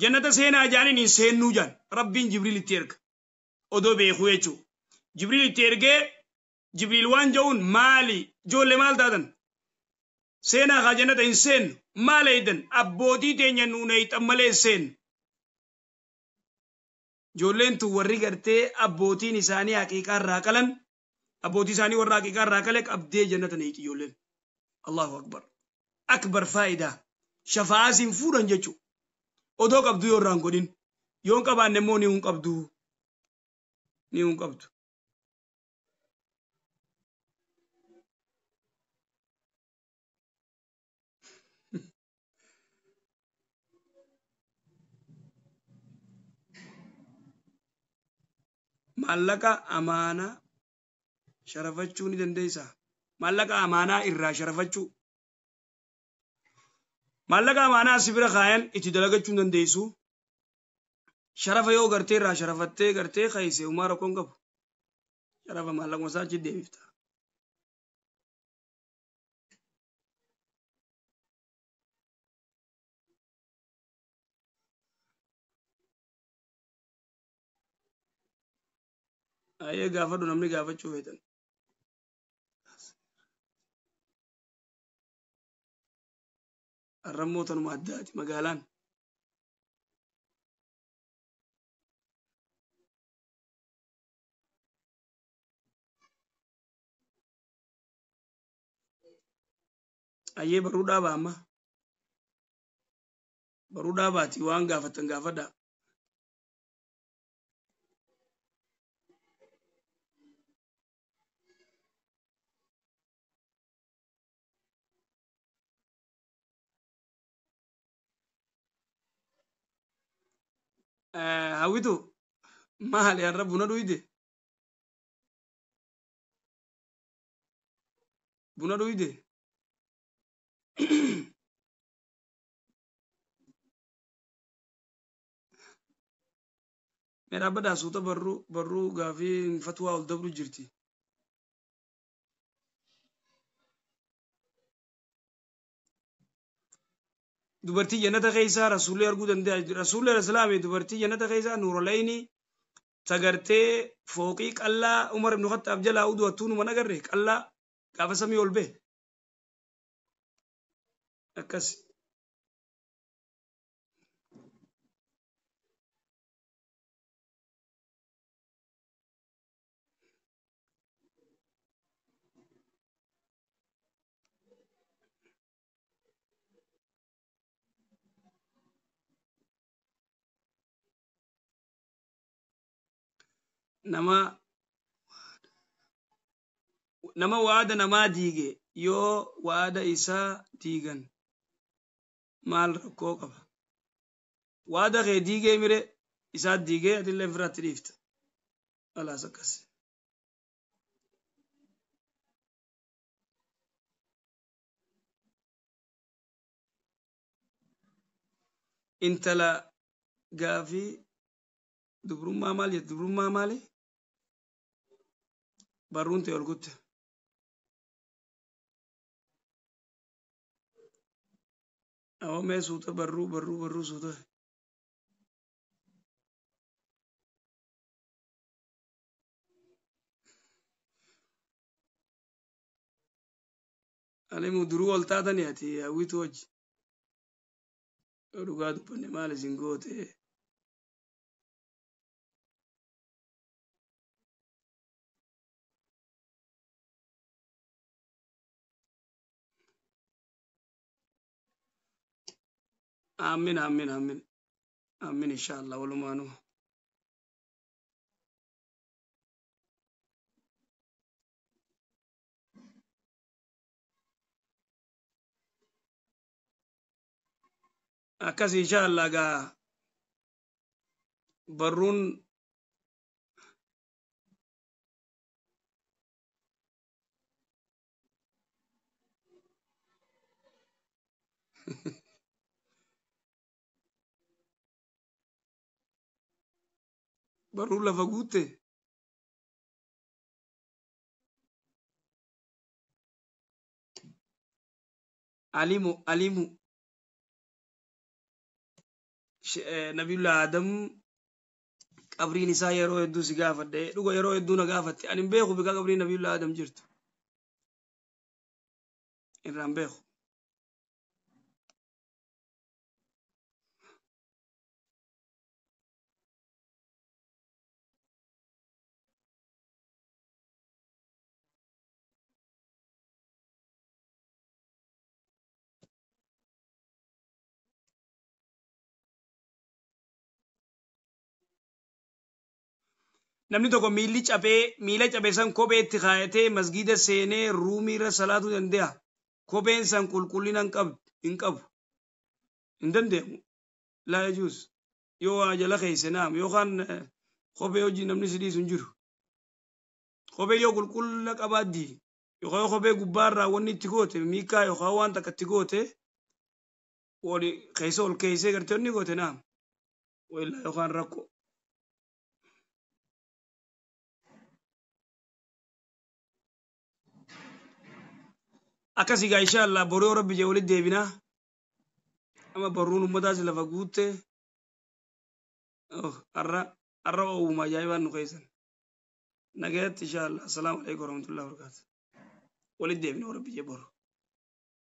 Jannata seenaa jaaniin hin seennuu jaan rabbiin Jibriil itti erga. Odoo beekuu jechuudha. Jibriil itti ergee Jibriil waan jedhuun maali ijoollee maal taatan? Seenaa haa jannata hin seennu maal eeydan abbootii teenya nuun eeyxan malee hin seennu. Ijoolleen tun warri gartee abbootiin isaanii haqiiqaa irraa qalan abbootii isaanii warra haqiiqaa irraa qale qabdee jannata neeyti ijoolleen. Allahu akbar. Akbar faayidaa. Shafaa'aa siin fuudhan jechuudha. Odoo qabdu yoo irraa hin godhin yoo hin qabaanne immoo ni hin qabdu. Ni hin qabdu. Maallaqa amaanaa sharafachuu ni dandeessaa? Maallaqa amaanaa irraa sharafachuu. Maallaqa amaanaa si bira kaayan itti dalagachuu hin dandeessu. Sharafa yoo gartee irraa sharafattee gartee kayise homaa rakkoon qabu. Sharafa maallaquma isaa achi deebifta. Ayyee gaafadhu namni gaafachuu feetan. Arrammoo tanuma addaati magaalaan. Ayyee baruu dhaabaa amma. Baruu dhaabaati waan gaafattan gaafadhaa. Hawwitu maali har'a buna dhuyde? Buna dhuyde? Mee dhaabbadhaa suuta barruu barruu gaafii fatwaa ol dabru jirti. Dubartii jannata keessaa rasuulli arguu danda'a. Rasuulli islaamii dubartii jannata keessaa nuuralayni sagartee fooqii qallaa Umar ibn Khattaab jalaa uduwattuu numa nagarre qallaa gaafa samii ol ba'e. Akkas. Nama waada namaa diige yoo waada isaa diigan Maal rakkoo qaba? Waada kee diigee mire isaa diigee atillee ofirratti dhiifta. Alaas akkas. Intala gaafii dubrummaa maal jettu? Dubrummaa maali? Barruun ta'e ol kutte. Awwamee suuta barruu barruu barruu suuta. Alimu duruu ol taatanii ati hawwitu hojii. Dhugaa dubbanne maal isin goote? Amin amin amin amin inshallah walumaanuu. Akkas inshallah gaa barruun barruun lafa guutte. Alimu alimu Nabiyullah Adam qabriin isaa yeroo hedduu si gaafadhe, dhuga yeroo hedduu na gaafatte. Ani hin beeku bika qabriin Nabiyullah Adam jirtu irraan beeku. Namni tokko miilli cabee miila cabe san kophee itti kaayatee masgiida seenee ruumii irra salaatuu danda'a. Kopheen san qulqullina hin qabu. Hin danda'amu. Laa yajuuz. Yoo waa jala keesse naam yookaan kophee hojii namni si dhiisu hin jiru. Kophee yoo qulqullina qabaaddi yookaan kophee gubbaarraa wanni itti goote miikaa yookaan waan takka itti goote wali keessa ol keessee gartee wanni goote naam. Wayilaa yookaan rakkoo. Akkasii gaa inshallah boruu rabbi jee walitti deebinaa. Amma barruun ummataas lafa guutte. Har'a har'a oowwuma ajaa'ibaan nu keessan. Nagayatti inshallah. Assalaamu alaikum warahmatullahi wabarakatuh. Walitti deebina rabbi jee boru.